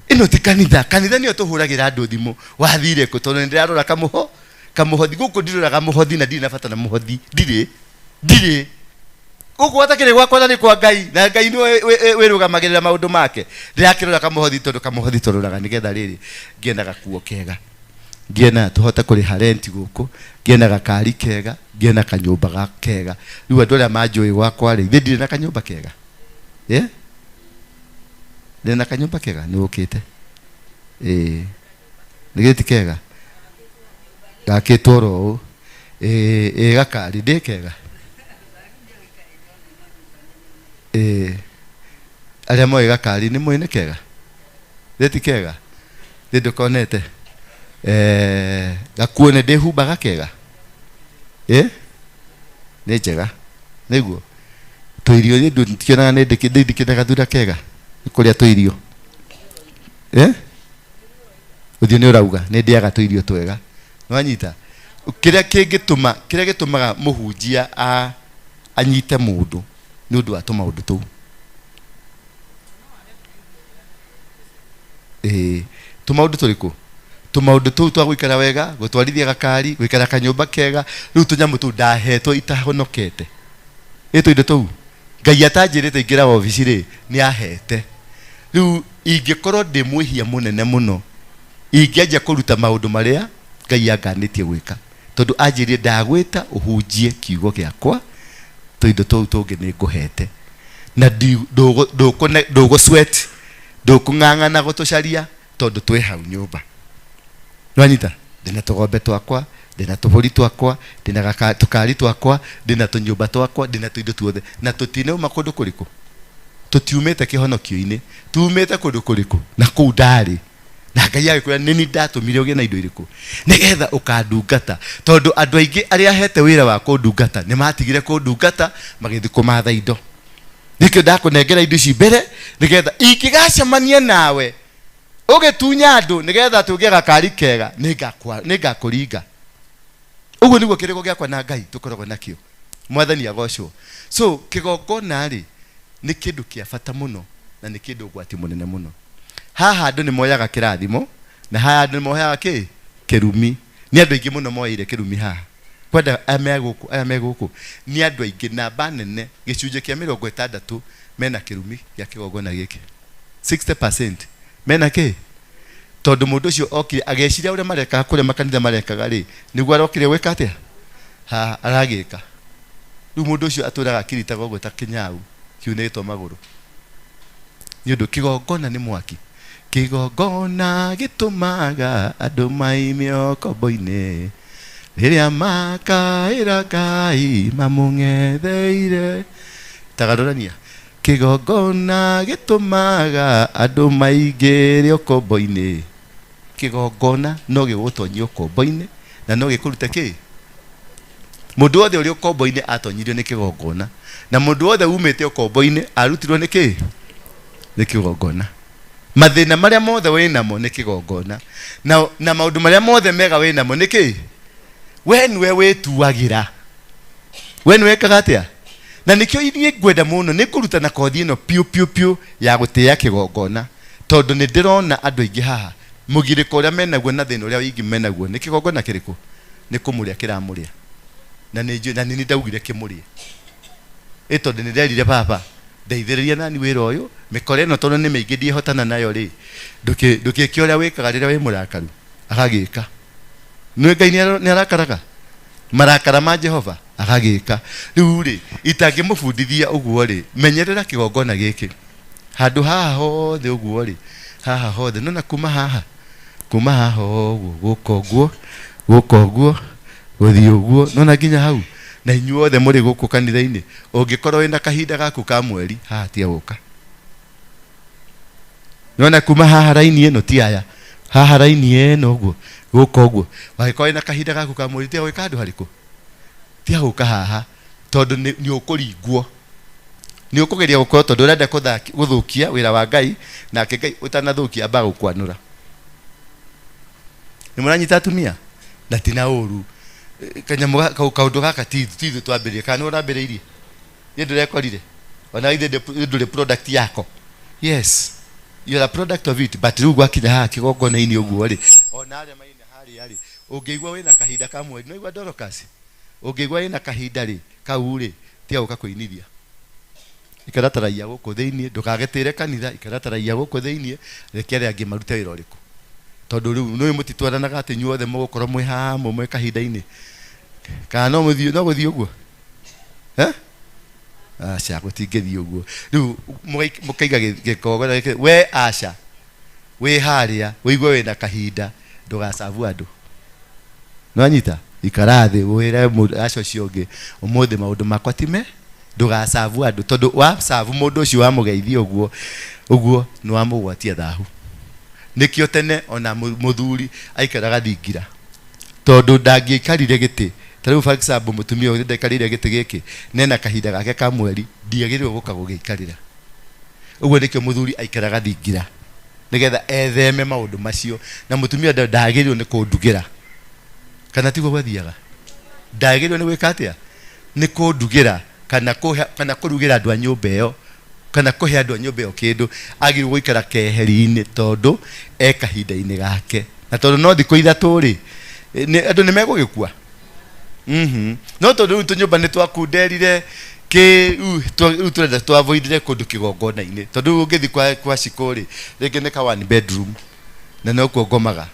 Ĩno ti kanitha, kanitha nĩyo tũhũragĩra andũ thimũ, wathire kũ? Tondũ nĩndĩrarora kamũhothi. Gũkũ ndiroraga mũhothi na ndirĩ na bata na mũhothi, ndirĩ, ndirĩ. Gũkũ gwatakĩrĩ gwakwa na nĩ kwa Ngai, na Ngai nĩwe wĩrũgamagĩrĩra maũndũ make. Ndĩrakĩrora kamũhothi tondũ kamũhothi tũroraga nĩgetha rĩrĩ ngĩe na gakuo kega, ngĩe na tũhote kũrĩha rent gũkũ, ngĩe na gakari kega, ngĩe na kanyũmba ga kega. Rĩu andũ arĩa manjũĩ gwakwa rĩ, ithe ndirĩ na kanyũmba kega? Yeah? Ndĩ na kanyũmba kega? Nĩ ũkĩte? Ĩĩ. Nĩ gĩti kega? Gakĩtwo oro ũũ. Ĩĩ, ĩĩ gakari, ndĩ kega? Ĩĩ. Arĩa moĩ gakari nĩ moĩ nĩ kega? Gĩti ti kega? Thĩ ndũkonete? Gakuo nĩ ndĩhumbaga kega? Ĩĩ? Nĩ njega. Nĩguo? Tũirio niĩ ndikĩonaga nĩ ndĩkĩrĩ gathura kega? Nĩ kũrĩa tũirio. Ũthiũ nĩ ũrauga nĩ ndĩaga tũirio twega. Nĩwanyita? Kĩrĩa kĩngĩtũma, kĩrĩa gĩtũmaga mũhunjia anyite mũndũ nĩ ũndũ wa tũmaũndũ tũu. Ĩĩ, tũmaũndũ tũrĩkũ? Tũmaũndũ tũu twa gũikara wega, gũtwarithia gakari, gũikara kanyũmba kega, rĩu tũnyamũ tũu ndahetwo itahonokete. Ĩ tũindo tũu? Ngai atanjĩrĩte ingĩra obici rĩ, nĩ ahete. Rĩu ingĩkorwo ndĩ mwĩhia mũnene mũno, ingĩanjia kũruta maũndũ marĩa Ngai anganĩtie gwĩka. Tondũ anjĩrire ndagwĩta ũhunjie kiugo gĩakwa, tũindo tũu tũngĩ nĩ ngũhete. Na ndũgũ sweat, ndũkũng'ang'ana gũtũcaria tondũ twĩ hau nyũmba. Nĩwanyita? Ndĩna tũgombe twakwa, ndĩna tũbũri twakwa, ndĩna tũkari twakwa, ndĩna tũnyũmba twakwa, ndĩna tũindo tuothe. Na tũtinauma kũndũ kũrĩkũ? Tũtiumĩte kĩhonokio-inĩ, tumĩte kũndũ kũrĩkũ? Na kũu ndarĩ. Na Ngai agĩkwĩra nĩ niĩ ndatũmire ũgĩe na indo irĩkũ? Nĩgetha ũkandungata. Tondũ andũ aingĩ arĩa hete wĩra wa kũndungata nĩ matigire kũndungata magĩthiĩ kũmatha indo. Nĩkĩo ndakũnengera indo ici mbere nĩgetha ingĩgacemania nawe ũgĩtunya andũ nĩgetha atĩ ũgĩe gakari kega, nĩngakũringa. Ũguo nĩguo kĩrĩko gĩakwa na Ngai tũkoragwo nakĩo. Mwathani agocwo. So kĩgongona rĩ nĩ kĩndũ kĩa bata mũno na nĩ kĩndũ ũgwati mũnene mũno. Haha andũ nĩ moyaga kĩrathimo na haha andũ nĩ moyaga kĩ? Kĩrumi. Nĩ andũ aingĩ mũno moeire kĩrumi haha. Kwenda aya me gũkũ, aya me gũkũ nĩ andũ aingĩ, namba nene gĩcunjĩ kĩa mĩrongo ĩtandatũ mena kĩrumi gĩa kĩgongona gĩkĩ. 60% mena kĩ? Tondũ mũndũ ũcio okire ageciria ũrĩa marekaga kũrĩa makanitha marekaga rĩ, nĩguo arokire gwĩka atĩa? Haha aragĩka. Rĩu mũndũ ũcio atũraga akiritaga ũguo ta kĩnyau kiunĩtwo magũrũ. Nĩ ũndũ kĩgongona nĩ mwaki. Kĩgongona gĩtũmaga andũ maime ũkombo-inĩ. Rĩrĩa makaĩra Ngai mamũng'etheire. Tagarũrania. Kĩgongona gĩtũmaga andũ maingĩre ũkombo-inĩ. Kĩgongona no gĩgũtonyie ũkombo-inĩ na no gĩkũrute kĩ? Mũndũ wothe ũrĩ ũkombo-inĩ atonyirio nĩ kĩgongona, na mũndũ wothe umĩte ũkombo-inĩ arutirwo nĩ kĩ? Nĩ kĩgongona. Mathĩna marĩa mothe wĩnamo nĩ kĩgongona, na maũndũ marĩa mothe mega wĩnamo nĩ kĩ? We nĩwe wĩtuagĩra. We nĩwe wĩkaga atĩa? Na nĩkĩo niĩ ngwenda mũno nĩ ngũrutana kothi ĩno piũ piũ piũ ya gũtĩĩa kĩgongona, tondũ nĩ ndĩrona andũ aingĩ haha mũgirĩko ũrĩa menaguo na thĩna ũrĩa wĩingĩ menaguo nĩ kĩgongona kĩrĩkũ? Nĩ kũmũrĩa kĩramũrĩa. Na nĩ njũĩ, na nĩ niĩ ndaugire kĩmũrĩe. Ĩ tondũ nĩ nderire baba ndeithĩrĩria nani wĩra ũyũ, mĩkora ĩno tondũ nĩ mĩingĩ ndiĩhotana nayo rĩ, ndũkĩke ũrĩa wĩkaga rĩrĩa wĩ mũrakaru. Agagĩka. Nĩ Ngai nĩ arakaraga? Marakara ma Jehova agagĩka. Rĩu rĩ, itangĩmũbundithia ũguo rĩ, menyerera kĩgongona gĩkĩ. Handũ haha hothe ũguo rĩ, haha hothe, nona kuma haha, kuma haha ũguo, gũka ũguo, gũka ũguo, gũthiĩ ũguo, nona nginya hau. Na inyuothe mũrĩ gũkũ kanitha-inĩ, ũngĩkorwo wĩna kahinda gaku ka mweri, haha tiga gũka. Nona kuma haha raini ĩno ti aya, haha raini ĩno ũguo, gũka ũguo. Wangĩkorwo wĩna kahinda gaku ka mweri, tiga gwĩka handũ harĩkũ? Tiga gũka haha, tondũ nĩ ũkũringwo. Nĩ ũkũgeria gũkorwo tondũ ũrenda gũthũkia wĩra wa Ngai, nake Ngai ũtanathũkia ambaga gũkwanũra. Nĩ mũranyita atumia? Na ti na ũru. Kanyamũ kaũndũ gaka ti ithuĩ twambĩrĩirie, kana nĩ ũrambĩrĩirie? Niĩ ndĩrekorire. Ona ithuĩ ndũrĩ product yako. Yes. You are a product of it, but rĩu gwakinya haha kĩgongona-inĩ ũguo rĩ, ona arĩa maina harĩa rĩ, ũngĩigua wĩna kahinda ka mweri, nĩwaigua Dorcas? Ũngĩigua wĩna kahinda rĩ, kau rĩ, tiga gũka kũinithia. Ikara ta raia gũkũ thĩinĩ, ndũkagetĩre kanitha, ikara ta raia gũkũ thĩinĩ, reke arĩa angĩ marute wĩra ũrĩkũ. Tondũ rĩu nĩũĩ mũtitwaranaga atĩ inyuothe mũgũkorwo mwĩ hamwe mwĩ kahinda-inĩ. Kana no mũthiĩ, no gũthiĩ ũguo? Aca, gũtingĩthiĩ ũguo. Rĩu mũkaiga gĩkogora gĩkĩ, we aca, wĩ harĩa, wĩigue wĩna kahinda, ndũgacabu andũ. Nĩwanyita? Ikara thĩ, wĩre mũndũ, aca ũcio ũngĩ, ũmũthĩ maũndũ makwa ti me, ndũgacabu andũ, tondũ wacabu mũndũ ũcio wamũgeithia ũguo, ũguo nĩwamũgwatia thahu. Nĩkĩo tene ona mũthuri aikaraga thingira, tondũ ndangĩaikarire gĩtĩ. Ta rĩu for example, mũtumia ũyũ ndaikarĩire gĩtĩ gĩkĩ, nena kahinda gake ka mweri, ndiagĩrĩirwo gũka gũgĩikarĩra. Ũguo nĩkĩo mũthuri aikaraga thingira, nĩgetha etheme maũndũ macio. Na mũtumia ndagĩrĩirwo nĩ kũndugĩra. Kana tiguo gwathiaga? Ndagĩrĩirwo nĩ gwĩka atĩa? Nĩ kũndugĩra, kana kũhe, kana kũrugĩra andũ a nyũmba ĩyo, kana kũhe andũ a nyũmba ĩyo kĩndũ. Agĩrĩirwo gũikara keheri-inĩ tondũ e kahinda-inĩ gake. Na tondũ no thikũ ithatũ rĩ, andũ nĩ megũgĩkua. No tondũ rĩu tũnyũmba nĩ twakunderire kĩ, rĩu tũrenda twavoidire kũndũ kĩgongona-inĩ. Tondũ rĩu ũngĩthiĩ kwa Shiko rĩ, rĩngĩ nĩ ka one bedroom, na nokuo ngomaga.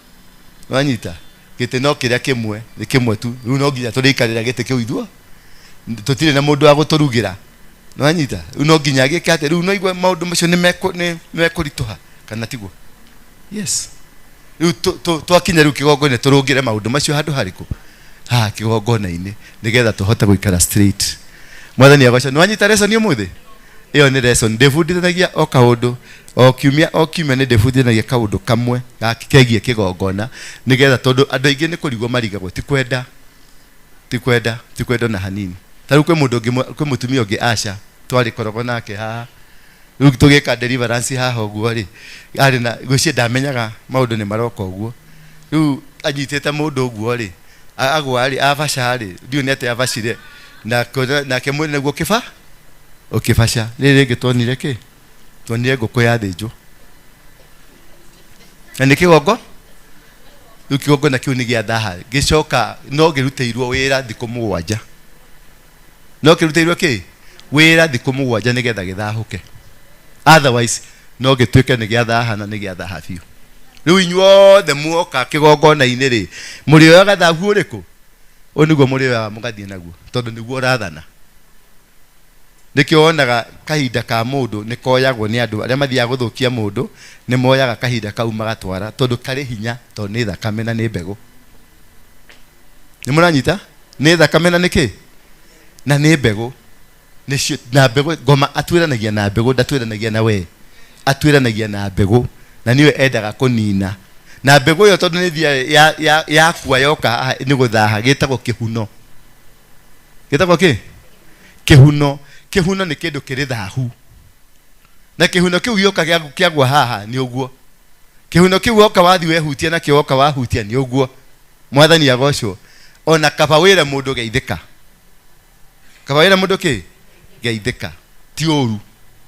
Nĩwanyita? Gĩtĩ no kĩrĩa kĩmwe, nĩ kĩmwe tu. Rĩu no nginya tũrĩikarĩra gĩtĩ kĩu ithuo. Tũtirĩ na mũndũ wa gũtũrugĩra. Nĩwanyita? Rĩu no nginya agĩke atĩa? Rĩu no igue maũndũ macio nĩ mekũritũha kana tiguo? Yes. Rĩu twakinya rĩu kĩgongona tũrũngĩre maũndũ macio handũ harĩkũ? Haha kĩgongona-inĩ nĩgetha tũhote gũikara straight. Mwathani agocwo. Nĩwanyita lesson ũmũthĩ? Ĩyo nĩ lesson. Ndĩbundithanagia o kaũndũ o kiumia o kiumia nĩ ndĩbundithanagia kaũndũ kamwe kegiĩ kĩgongona nĩgetha tondũ andũ aingĩ nĩ kũrigwo marigagwo ti kwenda ti kwenda ti kwenda ona hanini. Ta rĩu kwĩ mũndũ ũngĩ kwĩ mũtumia ũngĩ Asha twarĩ korogwo nake haha rĩu tũgĩka deliverance haha ũguo rĩ arĩ na gwĩciria ndamenyaga maũndũ nĩ maroka ũguo rĩu anyitĩte mũndũ ũguo rĩ agwa rĩ abaca rĩ ndiũĩ nĩ atĩa abacire nake mwene naguo ũkĩba ũkĩbaca rĩrĩ rĩngĩ tuonire kĩ tuonire ngũkũ yathĩnjwo na nĩ kĩgongo rĩu kĩgongona kĩu nĩ gĩa thaha gĩcoka no kĩrutĩirwo wĩra thikũ mũgwanja no kĩrutĩirwo kĩ wĩra thikũ mũgwanja nĩgetha gĩthahũke otherwise no gĩtuĩke nĩ gĩa thaha na nĩ gĩa thaha biũ rĩu inyuothe muoka kĩgongona-inĩ rĩ mũrĩoyaga thahu ũrĩkũ ũyũ nĩguo mũrĩoyaga mũgathiĩ naguo tondũ nĩguo ũrathana nĩkĩo wonaga kahinda ka mũndũ nĩ koyagwo nĩ andũ arĩa mathiaga gũthũkia mũndũ nĩ moyaga kahinda kau magatwara tondũ karĩ hinya tondũ nĩ thakame na nĩ mbegũ nĩ mũranyita nĩ thakame na nĩ kĩ na nĩ mbegũ nĩcio na mbegũ ngoma atwĩranagia na mbegũ ndatwĩranagia na we atwĩranagia na mbegũ na nĩyo endaga kũnina na mbegũ ĩyo tondũ nĩ thiaga yakua yoka haha nĩ gũthaha gĩtagwo kĩhuno gĩtagwo kĩ kĩhuno kĩhuno nĩ kĩndũ kĩrĩ thahu na kĩhuno kĩu gĩoka kĩagwa haha nĩ ũguo kĩhuno kĩu woka wathi wehutia nakĩo woka wahutia nĩ ũguo mwathani agocwo ona kaba wĩre mũndũ geithĩka kaba wĩre mũndũ kĩ geithĩka ti ũru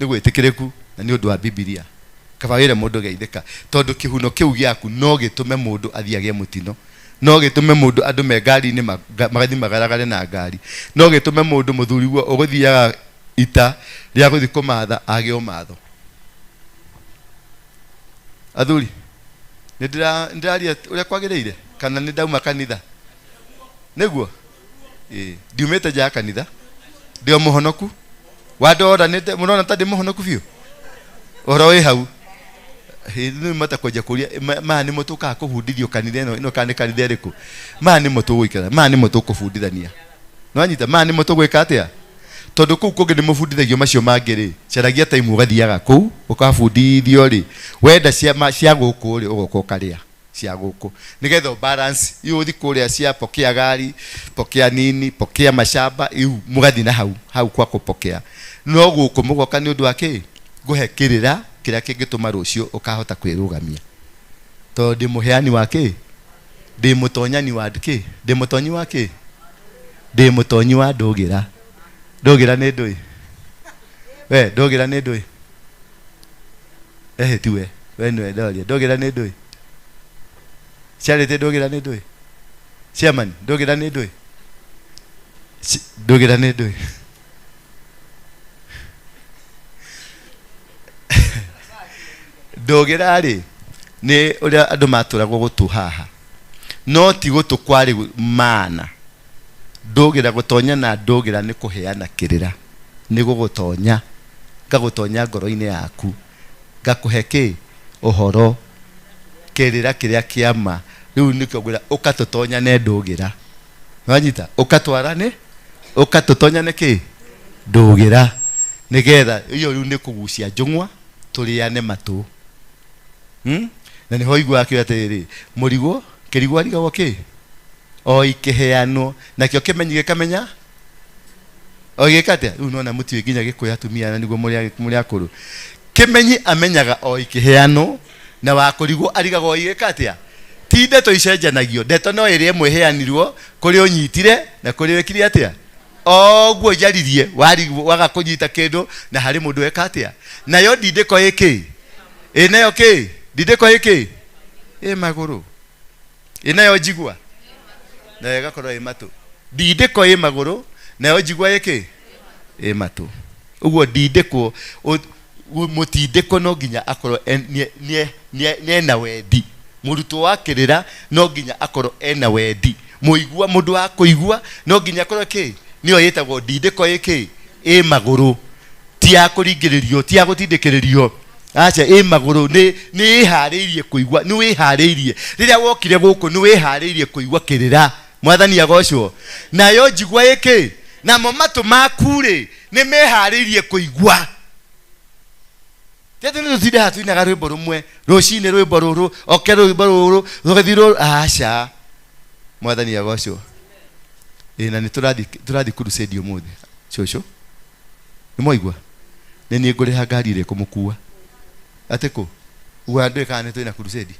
nĩ gwĩtĩkĩrĩku na nĩ ũndũ wa Bibilia kaba wĩre mũndũ geithĩka tondũ kĩhuno kĩu gĩaku no gĩtũme mũndũ athiĩ agĩe mũtino no gĩtũme mũndũ andũ me ngari-inĩ magathiĩ magaragare na ngari no gĩtũme mũndũ mũthuriguo ũgũthiaga ita rĩa gũthiĩ kũmatha age ũmatho athuri nĩ ndĩraria ũrĩa kwagĩrĩire kana nĩ ndauma kanitha nĩguo ĩĩ ndiumĩte nja ya kanitha ndĩ o mũhonoku wandora mũrona ta ndĩ mũhonoku biũ ũhoro wĩ hau nĩ mata kwenja kũria maya nĩmo tũkaga kũbundithio kanitha ĩno ĩno kana nĩ kanitha ĩrĩkũ maya nĩmo tũgũikara maya nĩmo tũkũbundithania nĩwanyita maya nĩmo tũgwĩka atĩa tondũ kũu kũngĩ nĩ mũbundithagio macio mangĩ rĩ caragia time ũgathiaga kũu ũkabundithio rĩ wenda cia gũkũ rĩ ũgoka ũkarĩa cia gũkũ nĩgetha balance iũ ũthi kũrĩa cia pokea gari pokea nini pokea mashamba iu mũgathiĩ na hau hau kwa kũpokea no gũkũ mũgoka nĩ ũndũ wa kĩ ngũhe kĩrĩra kĩrĩa kĩngĩtũma rũciũ ũkahota kwĩrũgamia tondũ ndĩ mũheani wa kĩ ndĩ mũtonyani wa kĩ ndĩ mũtonyi wa kĩ ndĩ mũtonyi wa ndũgĩra ndũgĩra nĩ ndũĩ we ndũgĩra nĩ ndũĩ ehe ti we we nĩwe ndoria ndũgĩra nĩ ndũĩ Charity ndũgĩra nĩ ndũĩ chairman ndũgĩra nĩ ndũĩ ndũgĩra nĩ ndũĩ ndũgĩra rĩ nĩ ũrĩa andũ matũragwo gũtũ haha no ti gũtũ kwarĩ maana ndũgĩra gũtonya na ndũgĩra nĩ kũheana kĩrĩra nĩ gũgũtonya ngagũtonya ngoro-inĩ yaku ngakũhe kĩ ũhoro kĩrĩra kĩrĩa kĩama rĩu nĩkĩo ngwĩra ũkatũtonyane ndũgĩra wanyita ũkatwarane ũkatũtonyane kĩ ndũgĩra nĩgetha iyo rĩu nĩ kũgucia njũng'wa tũrĩane matũ Na nĩho iguaga kĩo atĩrĩrĩ mũrigo kĩrigwo arigagwo kĩ o ikĩheanwo nakĩo kĩmenyi gĩkamenya o gĩka atĩa rĩu nona mũtiũĩ nginya gĩkũyũ atumia na nĩguo mũrĩ akũrũ kĩmenyi amenyaga o ikĩheanwo na wa kũrigwo arigagwo o igĩka atĩa ti ndeto icenjanagio ndeto no ĩrĩa ĩmwe ĩheanirwo kũrĩ ũnyitire na kũrĩ wĩkire atĩa oguo njaririe waga kũnyita kĩndũ na harĩ mũndũ weka atĩa nayo ndindĩko ĩkĩ ĩ nayo kĩ ndindĩko ĩkĩ ĩ magũrũ ĩ nayo njigua nayo ĩgakorwo ĩ matũ ndindĩko ĩ magũrũ nayo njigua ĩkĩ ĩ matũ ũguo ndindĩkwo mũtindĩko no nginya akorwo ena wendi mũrutwo wa kĩrĩra no nginya akorwo ena wendi mũigua mũndũ wa kũigua no nginya akorwo kĩ nĩyo ĩtagwo ndindĩko ĩkĩ ĩ magũrũ Ti ya kũringĩrĩrio, ti ya gũtindĩkĩrĩrio. Aca, ĩ magũrũ nĩ ĩharĩirie kũigua, nĩ wĩharĩirie. Rĩrĩa wokire gũkũ nĩ wĩharĩirie kũigua kĩrĩra. Mwathani agocwo. Nayo njigua ĩkĩ? Namo matũ maku rĩ, nĩ meharĩirie kũigua. Ti atĩ nĩ tũtinde haha tũinaga rwĩmbo rũmwe, rũcinĩ rwĩmbo rũrũ, oke rwĩmbo rũrũ, rũgathiĩ rũrũ, aca. Mwathani agocwo. Ĩ na nĩ tũrathiĩ crusade ũmũthĩ. Cũcũ, nĩ mwaigua? Nĩ niĩ ngũrĩha ngari ĩrĩa ĩkũmũkua. Atĩ kũ? Ugaga ndũĩ kana nĩ twĩna crusade?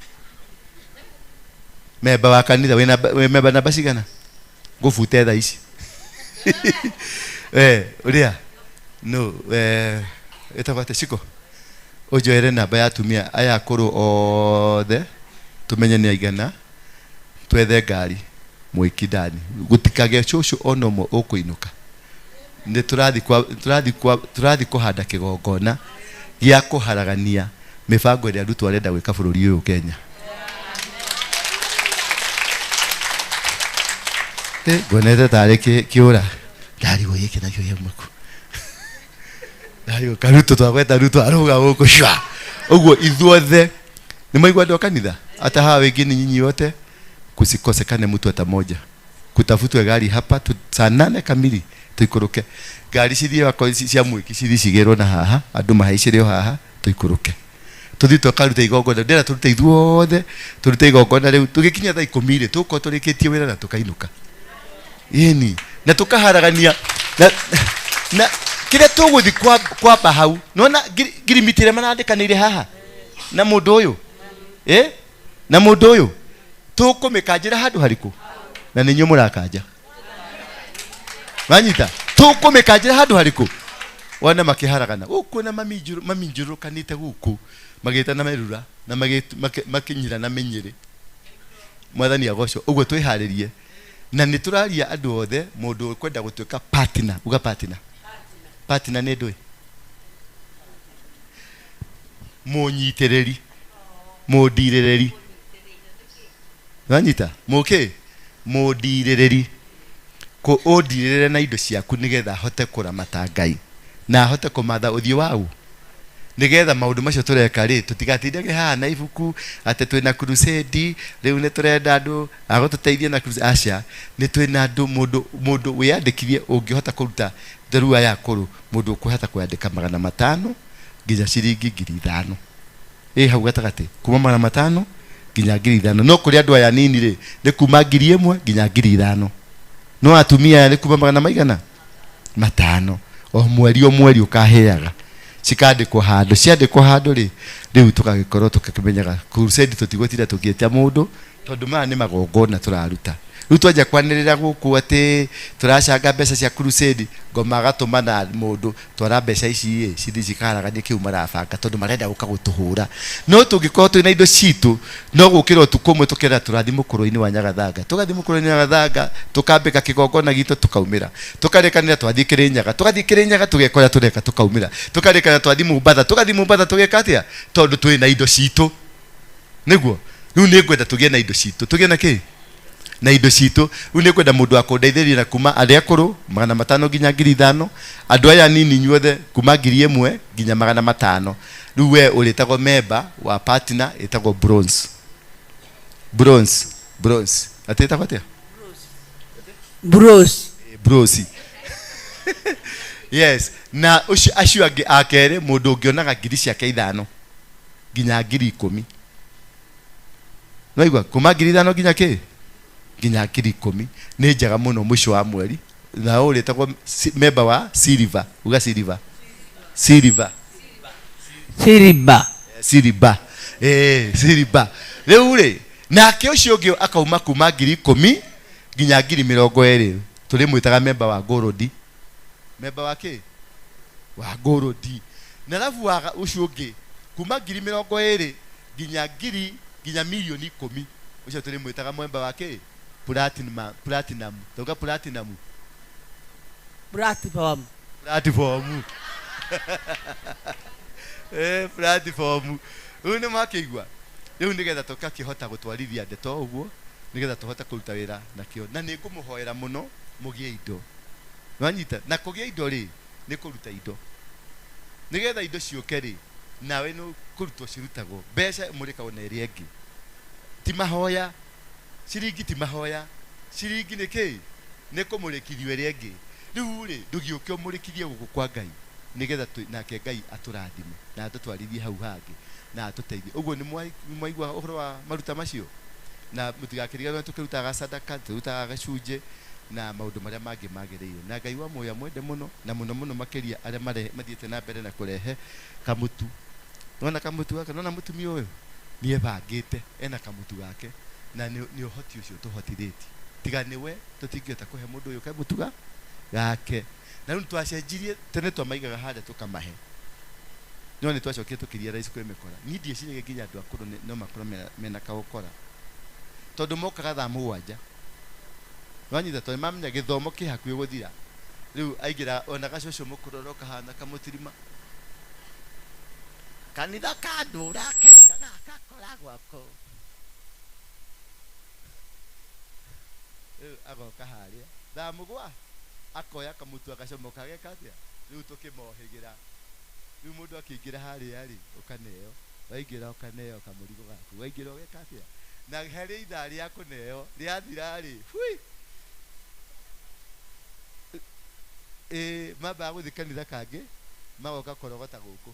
Memba wa kanitha, wĩ memba namba cigana? Ngũbute thaa ici. Ũrĩa? No, ĩtagwo atĩa Ciko? Ũnjoere namba ya atumia aya akũrũ othe, tũmenye nĩ aigana, twethe ngari mwĩki ndani. Gũtikagĩe cũcũ ona ũmwe ũkũinũka. Nĩ tũrathiĩ kũhanda kĩgongona gĩa kũharagania mĩbango ĩrĩa Ruto arenda gwĩka bũrũri ũyũ Kenya. Nguonete tarĩ kĩũra. Ndarigwo gĩkĩ nakĩo gĩa maku. Ndarigwo karuto twagweta Ruto arũga gũkũ cua. Ũguo ithuothe nĩ mwaigua andũ a kanitha hata hawa wengine nyinyi yote kusikosekane mtu hata moja. Kutafutwe gari hapa saa 8 kamili tuikũrũke. Ngari cithiĩ wako cia mwĩki cithiĩ cigĩrwo na haha, andũ mahaicĩre o haha tuikũrũke. Tũthiĩ tũkaruta igongona, ndĩrenda tũrute ithuothe, tũrute igongona rĩu, tũgĩkinya thaa 10 rĩ, tũgũkorwo tũrĩkĩtie wĩra na tũkainũka. Ĩni, na tũkaharagania na kĩrĩa tũgũthiĩ kwamba hau, nĩwona ngirimiti ĩrĩa marandĩkanĩire haha na mũndũ ũyũ? Na mũndũ ũyũ tũkũmĩkanjĩra handũ harĩkũ? Na nĩ inyuĩ mũrakanja. Wanyita? Tũkũmĩkanjĩra handũ harĩkũ? Wona makĩharagana gũkũ na maminjũrũkanĩte gũkũ, magĩtana merura na makĩnyira na mĩnyĩrĩ. Mwathani agocwo. Ũguo twĩharĩrie. Na nĩ tũraria andũ othe, mũndũ ũkwenda gũtuĩka partner, uga partner. Partner nĩ ndũĩ? Mũnyitĩrĩri, mũndirĩrĩri. Wanyita? Mũkĩ? Mũndirĩrĩri. Kũ ũndirĩrĩre na indo ciaku nĩgetha hote kũramata Ngai na hote kũmatha ũthiũ wau. Nĩgetha maũndũ macio tũreka rĩ, tũtigatindage haha na ibuku atĩ twĩna crusade, rĩu nĩ tũrenda andũ a gũtũteithia na crusade. Aca, nĩ twĩna andũ, mũndũ wĩyandĩkithie ũngĩhota kũruta rĩu aya akũrũ, mũndũ ũkũhota kwandĩka 500 nginya ciringi 5,000. Ĩ hau gatagatĩ, kuma 500 nginya 5,000. No kũrĩ andũ aya nini rĩ, nĩ kuma 1,000 nginya 5,000. No atumia aya nĩ kuma magana maigana? 500. O mweri o mweri ũkaheaga. Cikandĩkwo handũ. Ciandĩkwo handũ rĩ, rĩu tũgagĩkorwo tũkĩmenyaga crusade tũtigũtinda tũgĩtia mũndũ, tondũ maya nĩ magongona tũraruta. Rĩu twanjia kwanĩrĩra gũkũ atĩ tũracanga mbeca cia crusade, ngoma agatũma na mũndũ twara mbeca ici ĩ, cithiĩ cikaharaganie kĩu marabanga tondũ marenda gũka gũtũhũra. No tũngĩkorwo twĩna indo citũ, no gũkĩra ũtukũ ũmwe tũkera tũrathiĩ mũkũrũ-inĩ wa Nyagathanga. Tũgathiĩ mũkũrũ-inĩ wa Nyagathanga, tũkambĩka kĩgongona gitũ tũkaumĩra. Tũkarĩkanĩra twathiĩ Kĩrĩnyaga, tũgathiĩ Kĩrĩnyaga tũgeka ũrĩa tũreka tũkaumĩra. Tũkarĩkanĩra twathiĩ Mombatha, tũgathiĩ Mombatha tũgeka atĩa? Tondũ twĩna indo citũ. Nĩguo? Rĩu nĩ ngwenda tũgĩe na indo citũ. Tũgĩe na kĩ? Na indo citũ. Rĩu nĩ ngwenda mũndũ wa kũndeithĩrĩria na kuma arĩa akũrũ 500 nginya 5,000, andũ aya anini inyuothe kuma 1,000 nginya 500. Rĩu we ũrĩtagwo member wa partner ĩtagwo bronze. Bronze, bronze. Atĩ ĩtagwo atĩa? Bronze. Bronze. Yes. Na ũcio acio angĩ a kerĩ mũndũ ũngĩonaga ngiri ciake 5 nginya 10,000. Nĩwaigua? Kuma 5,000 nginya kĩ? Nginya 10,000. Nĩ njega mũno mũico wa mweri. Na ũyũ ũrĩtagwo member wa silver. Uga silver. Silver. Silver. Silver. Silver. Rĩu rĩ, nake ũcio ũngĩ akauma kuma 10,000 nginya 20,000. Tũrĩmwĩtaga member wa gold. Member wa kĩ? Wa gold. Na alafu wa ũcio ũngĩ kuma 20,000 nginya ngiri, nginya 10,000,000. Ũcio tũrĩmwĩtaga member wa kĩ? Platinum, platinum. Tauga platinum. Platform. Platform. Platform. Rĩu nĩ mwakĩigua? Rĩu nĩgetha tũgakĩhota gũtwarithia ndeto ũguo, nĩgetha tũhote kũruta wĩra nakĩo. Na nĩ ngũmũhoera mũno mũgĩe indo. Nwanyita? Na kũgĩa indo rĩ, nĩ kũruta indo. Nĩgetha indo ciũke rĩ, nawe nĩ kũrutwo cirutagwo. Mbeca mũrĩkagwo na ĩrĩa ĩngĩ. Ti mahoya, ciringi ti mahoya, ciringi nĩ kĩĩ? Nĩ kũmũrĩkithio ĩrĩa ĩngĩ. Rĩu rĩ, ndũgĩũke ũmũrĩkithie gũkũ kwa Ngai nĩgetha nake Ngai atũrathime na atũtwarithie hau hangĩ na atũteithie. Ũguo nĩ mwaigua ũhoro wa maruta macio? Na mũtigakĩriganĩrwo tũkĩrutaga sadaka, tũrutaga gacunjĩ na maũndũ marĩa mangĩ magĩrĩire. Na Ngai wa muoyo amwende mũno na mũno mũno makĩria arĩa mathiĩte na mbere na kũrehe kamũtu. Nĩwona kamũtu gaka? Nĩwona mũtumia ũyũ? Nĩebangĩte, ena kamũtu gake na nĩ ũhoti ũcio tũhotithĩtie. Tiga nĩwe tũtingĩhota kũhe mũndũ ũyũ kamũtu gake. Na rĩu twacenjirie, tene twamaigaga harĩa tũkamahe. No nĩ twacokire tũkĩria raisi kwĩ mĩkora. Niĩ ndieciragia nginya andũ akũrũ no makorwo mena kaũkora. Tondũ mokaga thaa mũgwanja. Nĩwanyita tondũ mamenya gĩthomo kĩ hakuhĩ gũthira. Rĩu aingĩra ona gacũcũ mũkũrũ aroka hana kamũtirima. Kanitha ka ndũra keka gaka koragwo kũ. Rĩu agoka harĩa thaa mũgwa akoya kamũtu agacomoka ageka atĩa? Rĩu tũkĩmohĩgĩra. Rĩu mũndũ akĩingĩra harĩa rĩ, ũkaneo. Waingĩra ũkaneo kamũrigo gaku. Waingĩra ũgeka atĩa? Na harĩ ithaa rĩa kũneo rĩathira rĩ, hui! Mambaga gũthiĩ kanitha kangĩ magoka kũrogota gũkũ.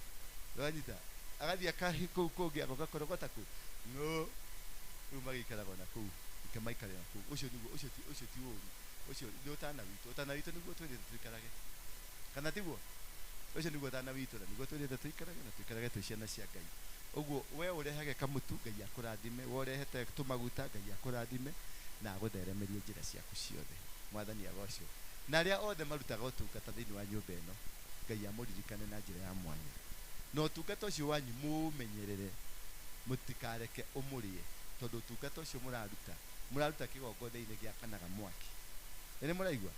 Nĩwanyita? Agathiĩ akahi kũu kũngĩ agoka kũrogota kũ. No rĩu magĩikaraga ona kũu, maikaraga kũu. Ũcio nĩguo, ũcio ti ũru. Ũcio nĩ ũtana witũ. Ũtana witũ nĩguo twĩrĩte tũikarage. Kana tiguo? Ũcio nĩguo ũtana witũ na nĩguo twĩrĩte tũikarage na tũikarage twĩ ciana cia Ngai. Ũguo we ũrehage kamũtu Ngai akũrathime, we ũrehete tũmaguta Ngai akũrathime na agũtheremerie njĩra ciaku ciothe. Mwathani agocwo. Na arĩa othe marutaga ũtungata thĩinĩ wa nyũmba ĩno, Ngai amũririkane na njĩra ya mwanya. Na ũtungata ũcio wanyu mũũmenyerere, mũtikareke ũmũrĩe, tondũ ũtungata ũcio mũraruta, mũraruta kĩgongona-inĩ gĩakanaga mwaki. Nĩ mũraigua?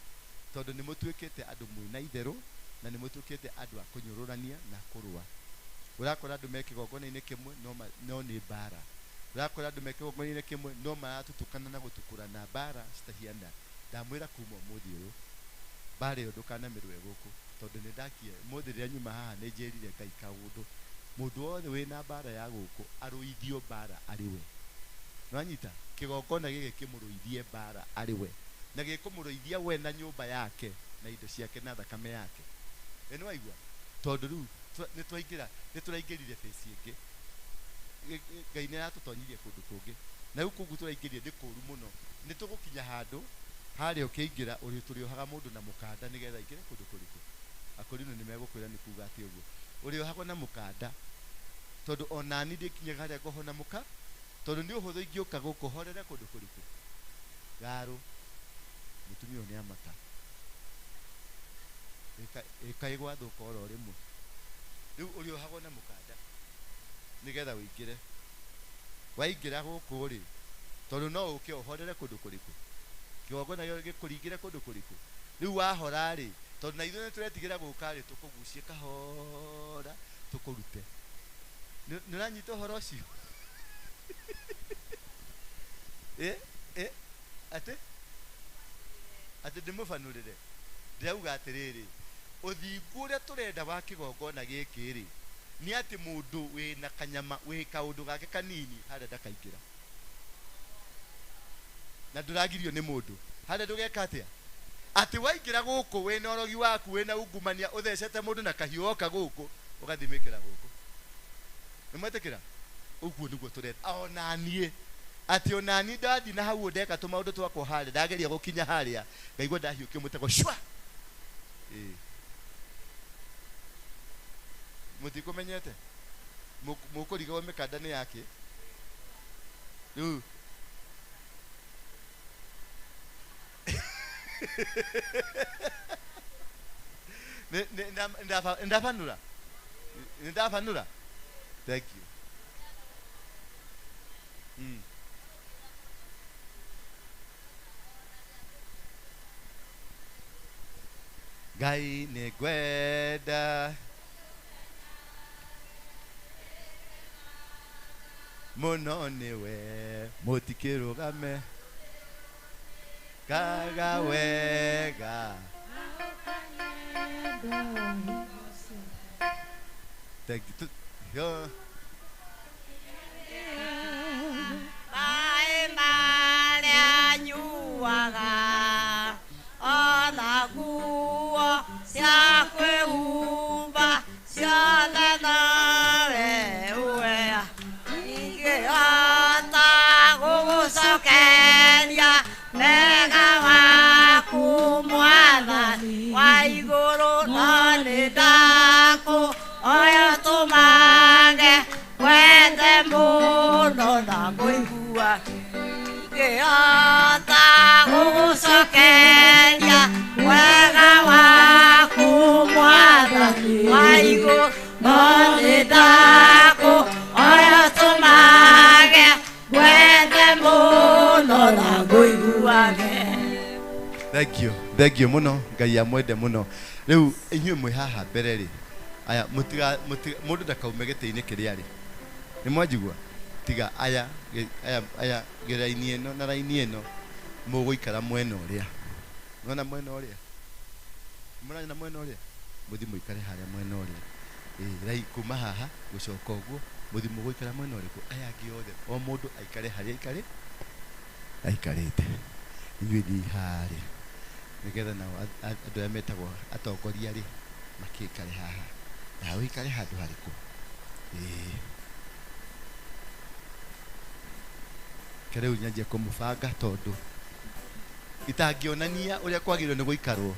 Tondũ nĩ mũtuĩkĩte andũ mwĩna itherũ na nĩ mũtuĩkĩte andũ a kũnyũrũrania na kũrũa. Ũrakora andũ me kĩgongona-inĩ kĩmwe no nĩ mbara. Ũrakora andũ me kĩgongona-inĩ kĩmwe no maratutukana na gũtukũrana mbara citahiana. Ndamwĩra kuma ũmũthĩ ũyũ, mbara ĩyo ndũkanamĩrũe gũkũ, tondũ nĩ ndakia ũmũthĩ rĩrĩa nyuma haha nĩ njĩrire Ngai kaũndũ. Mũndũ wothe wĩna mbara ya gũkũ arũithio mbara arĩ we. Nĩwanyita? Kĩgongona gĩkĩ kĩmũrũithie mbara arĩ we. Na gĩkũmũrũithia we na nyũmba yake na indo ciake na thakame yake. Nĩwaigua? Tondũ rĩu nĩ twaingĩra, nĩ tũraingĩrire phase ĩngĩ. Ngai nĩ aratũtonyirie kũndũ kũngĩ. Na rĩu kũu tũraingĩrire nĩ kũũru mũno. Nĩ tũgũkinya handũ harĩa ũkĩingĩra tũrĩohaga mũndũ na mũkanda nĩgetha aingĩre kũndũ kũrĩkũ. Akũrinũ nĩ megũkwĩra nĩ kuga atĩ ũguo. Ũrĩohagwo na mũkanda. Tondũ onani ndĩkinyaga harĩa ngohwo na mũka, tondũ nĩ ũhũthũ ingĩũka gũkũ horere kũndũ kũrĩkũ. Garũ. Mũtumia ũyũ nĩ amaka. Ĩka ĩgwathũka oro rĩmwe. Rĩu ũrĩohagwo na mũkanda nĩgetha ũingĩre. Waingĩra gũkũ rĩ, tondũ no ũke ũhorere kũndũ kũrĩkũ. Kĩgongona gĩkũringĩre kũndũ kũrĩkũ. Rĩu wahora rĩ, tondũ na ithuĩ nĩ tũretigĩra gũka rĩ, tũkũgucie kahora tũkũrute. Nĩ ũranyita ũhoro ũcio? Atĩ? Atĩ ndĩmũbanũrĩre. Ndĩrauga atĩrĩrĩ, ũthingu ũrĩa tũrenda wa kĩgongona gĩkĩ rĩ, nĩ atĩ mũndũ wĩna kanyama, wĩ kaũndũ gake kanini, harĩa ndakaingĩra. Na ndũragirio nĩ mũndũ. Harĩa ndũgeka atĩa? Atĩ waingĩra gũkũ wĩna ũrogi waku, wĩna ungumania, ũthecete mũndũ na kahiũ woka gũkũ, ũgathimĩkĩra gũkũ. Nĩ mwetĩkĩra? Ũguo nĩguo tũrenda. Ona niĩ. Atĩ ona niĩ ndathiĩ na hau ndeka tũmaũndũ twakwa harĩa, ndageria gũkinya harĩa, ngaigua ndahiũkio mũtego cua. Mũtikũmenyete? Mũkũrigagwo mĩkanda nĩ yake? Rĩu Ndabanura? Ndabanura? Thank you. Ngai nĩ ngwenda mũno nĩwe mũtikĩrũgame kaga wega. Thank you. Yo. Maĩ marĩa nyuaga ona nguo cia kwĩhumba ciothe nowe ũhea ingĩhota gũgũcokeria wega waku Mwathani wa igũrũ no nĩ ndakũ oya tũmange wende mũno na ngũigua ingĩhota gũgũcokeria wega waku Mwathani wa igũrũ no nĩ ndakũ oya tũmange wende mũno na ngũiguage. Thank you. Thank you muno. Ngai amwende muno. Riu inyuĩ mwĩ haha mbere rĩ. Aya mutiga mũndũ ndakaume gĩtĩ-inĩ kĩrĩa rĩ. Nĩ mwanjigua? Tiga aya aya aya raini ĩno na raini ĩno mũgũikara mwena ũrĩa. Nona mwena ũrĩa? Mũranyona mwena ũrĩa? Mũthiĩ mũikare harĩa mwena ũrĩa. Ĩĩ rai kuma haha gũcoka ũguo mũthiĩ mũgũikara mwena ũrĩkũ? Aya angĩ othe o mũndũ aikare harĩa aikare aikarĩte. Inyuĩ thiĩ harĩa nĩgetha nao andũ arĩa metagwo atongoria rĩ makĩikare haha. Nawe ũikare handũ harĩkũ? Ĩĩ. Rĩu nyanjie kũmũbanga tondũ itangĩonania ũrĩa kwagĩrĩirwo nĩ gũikarwo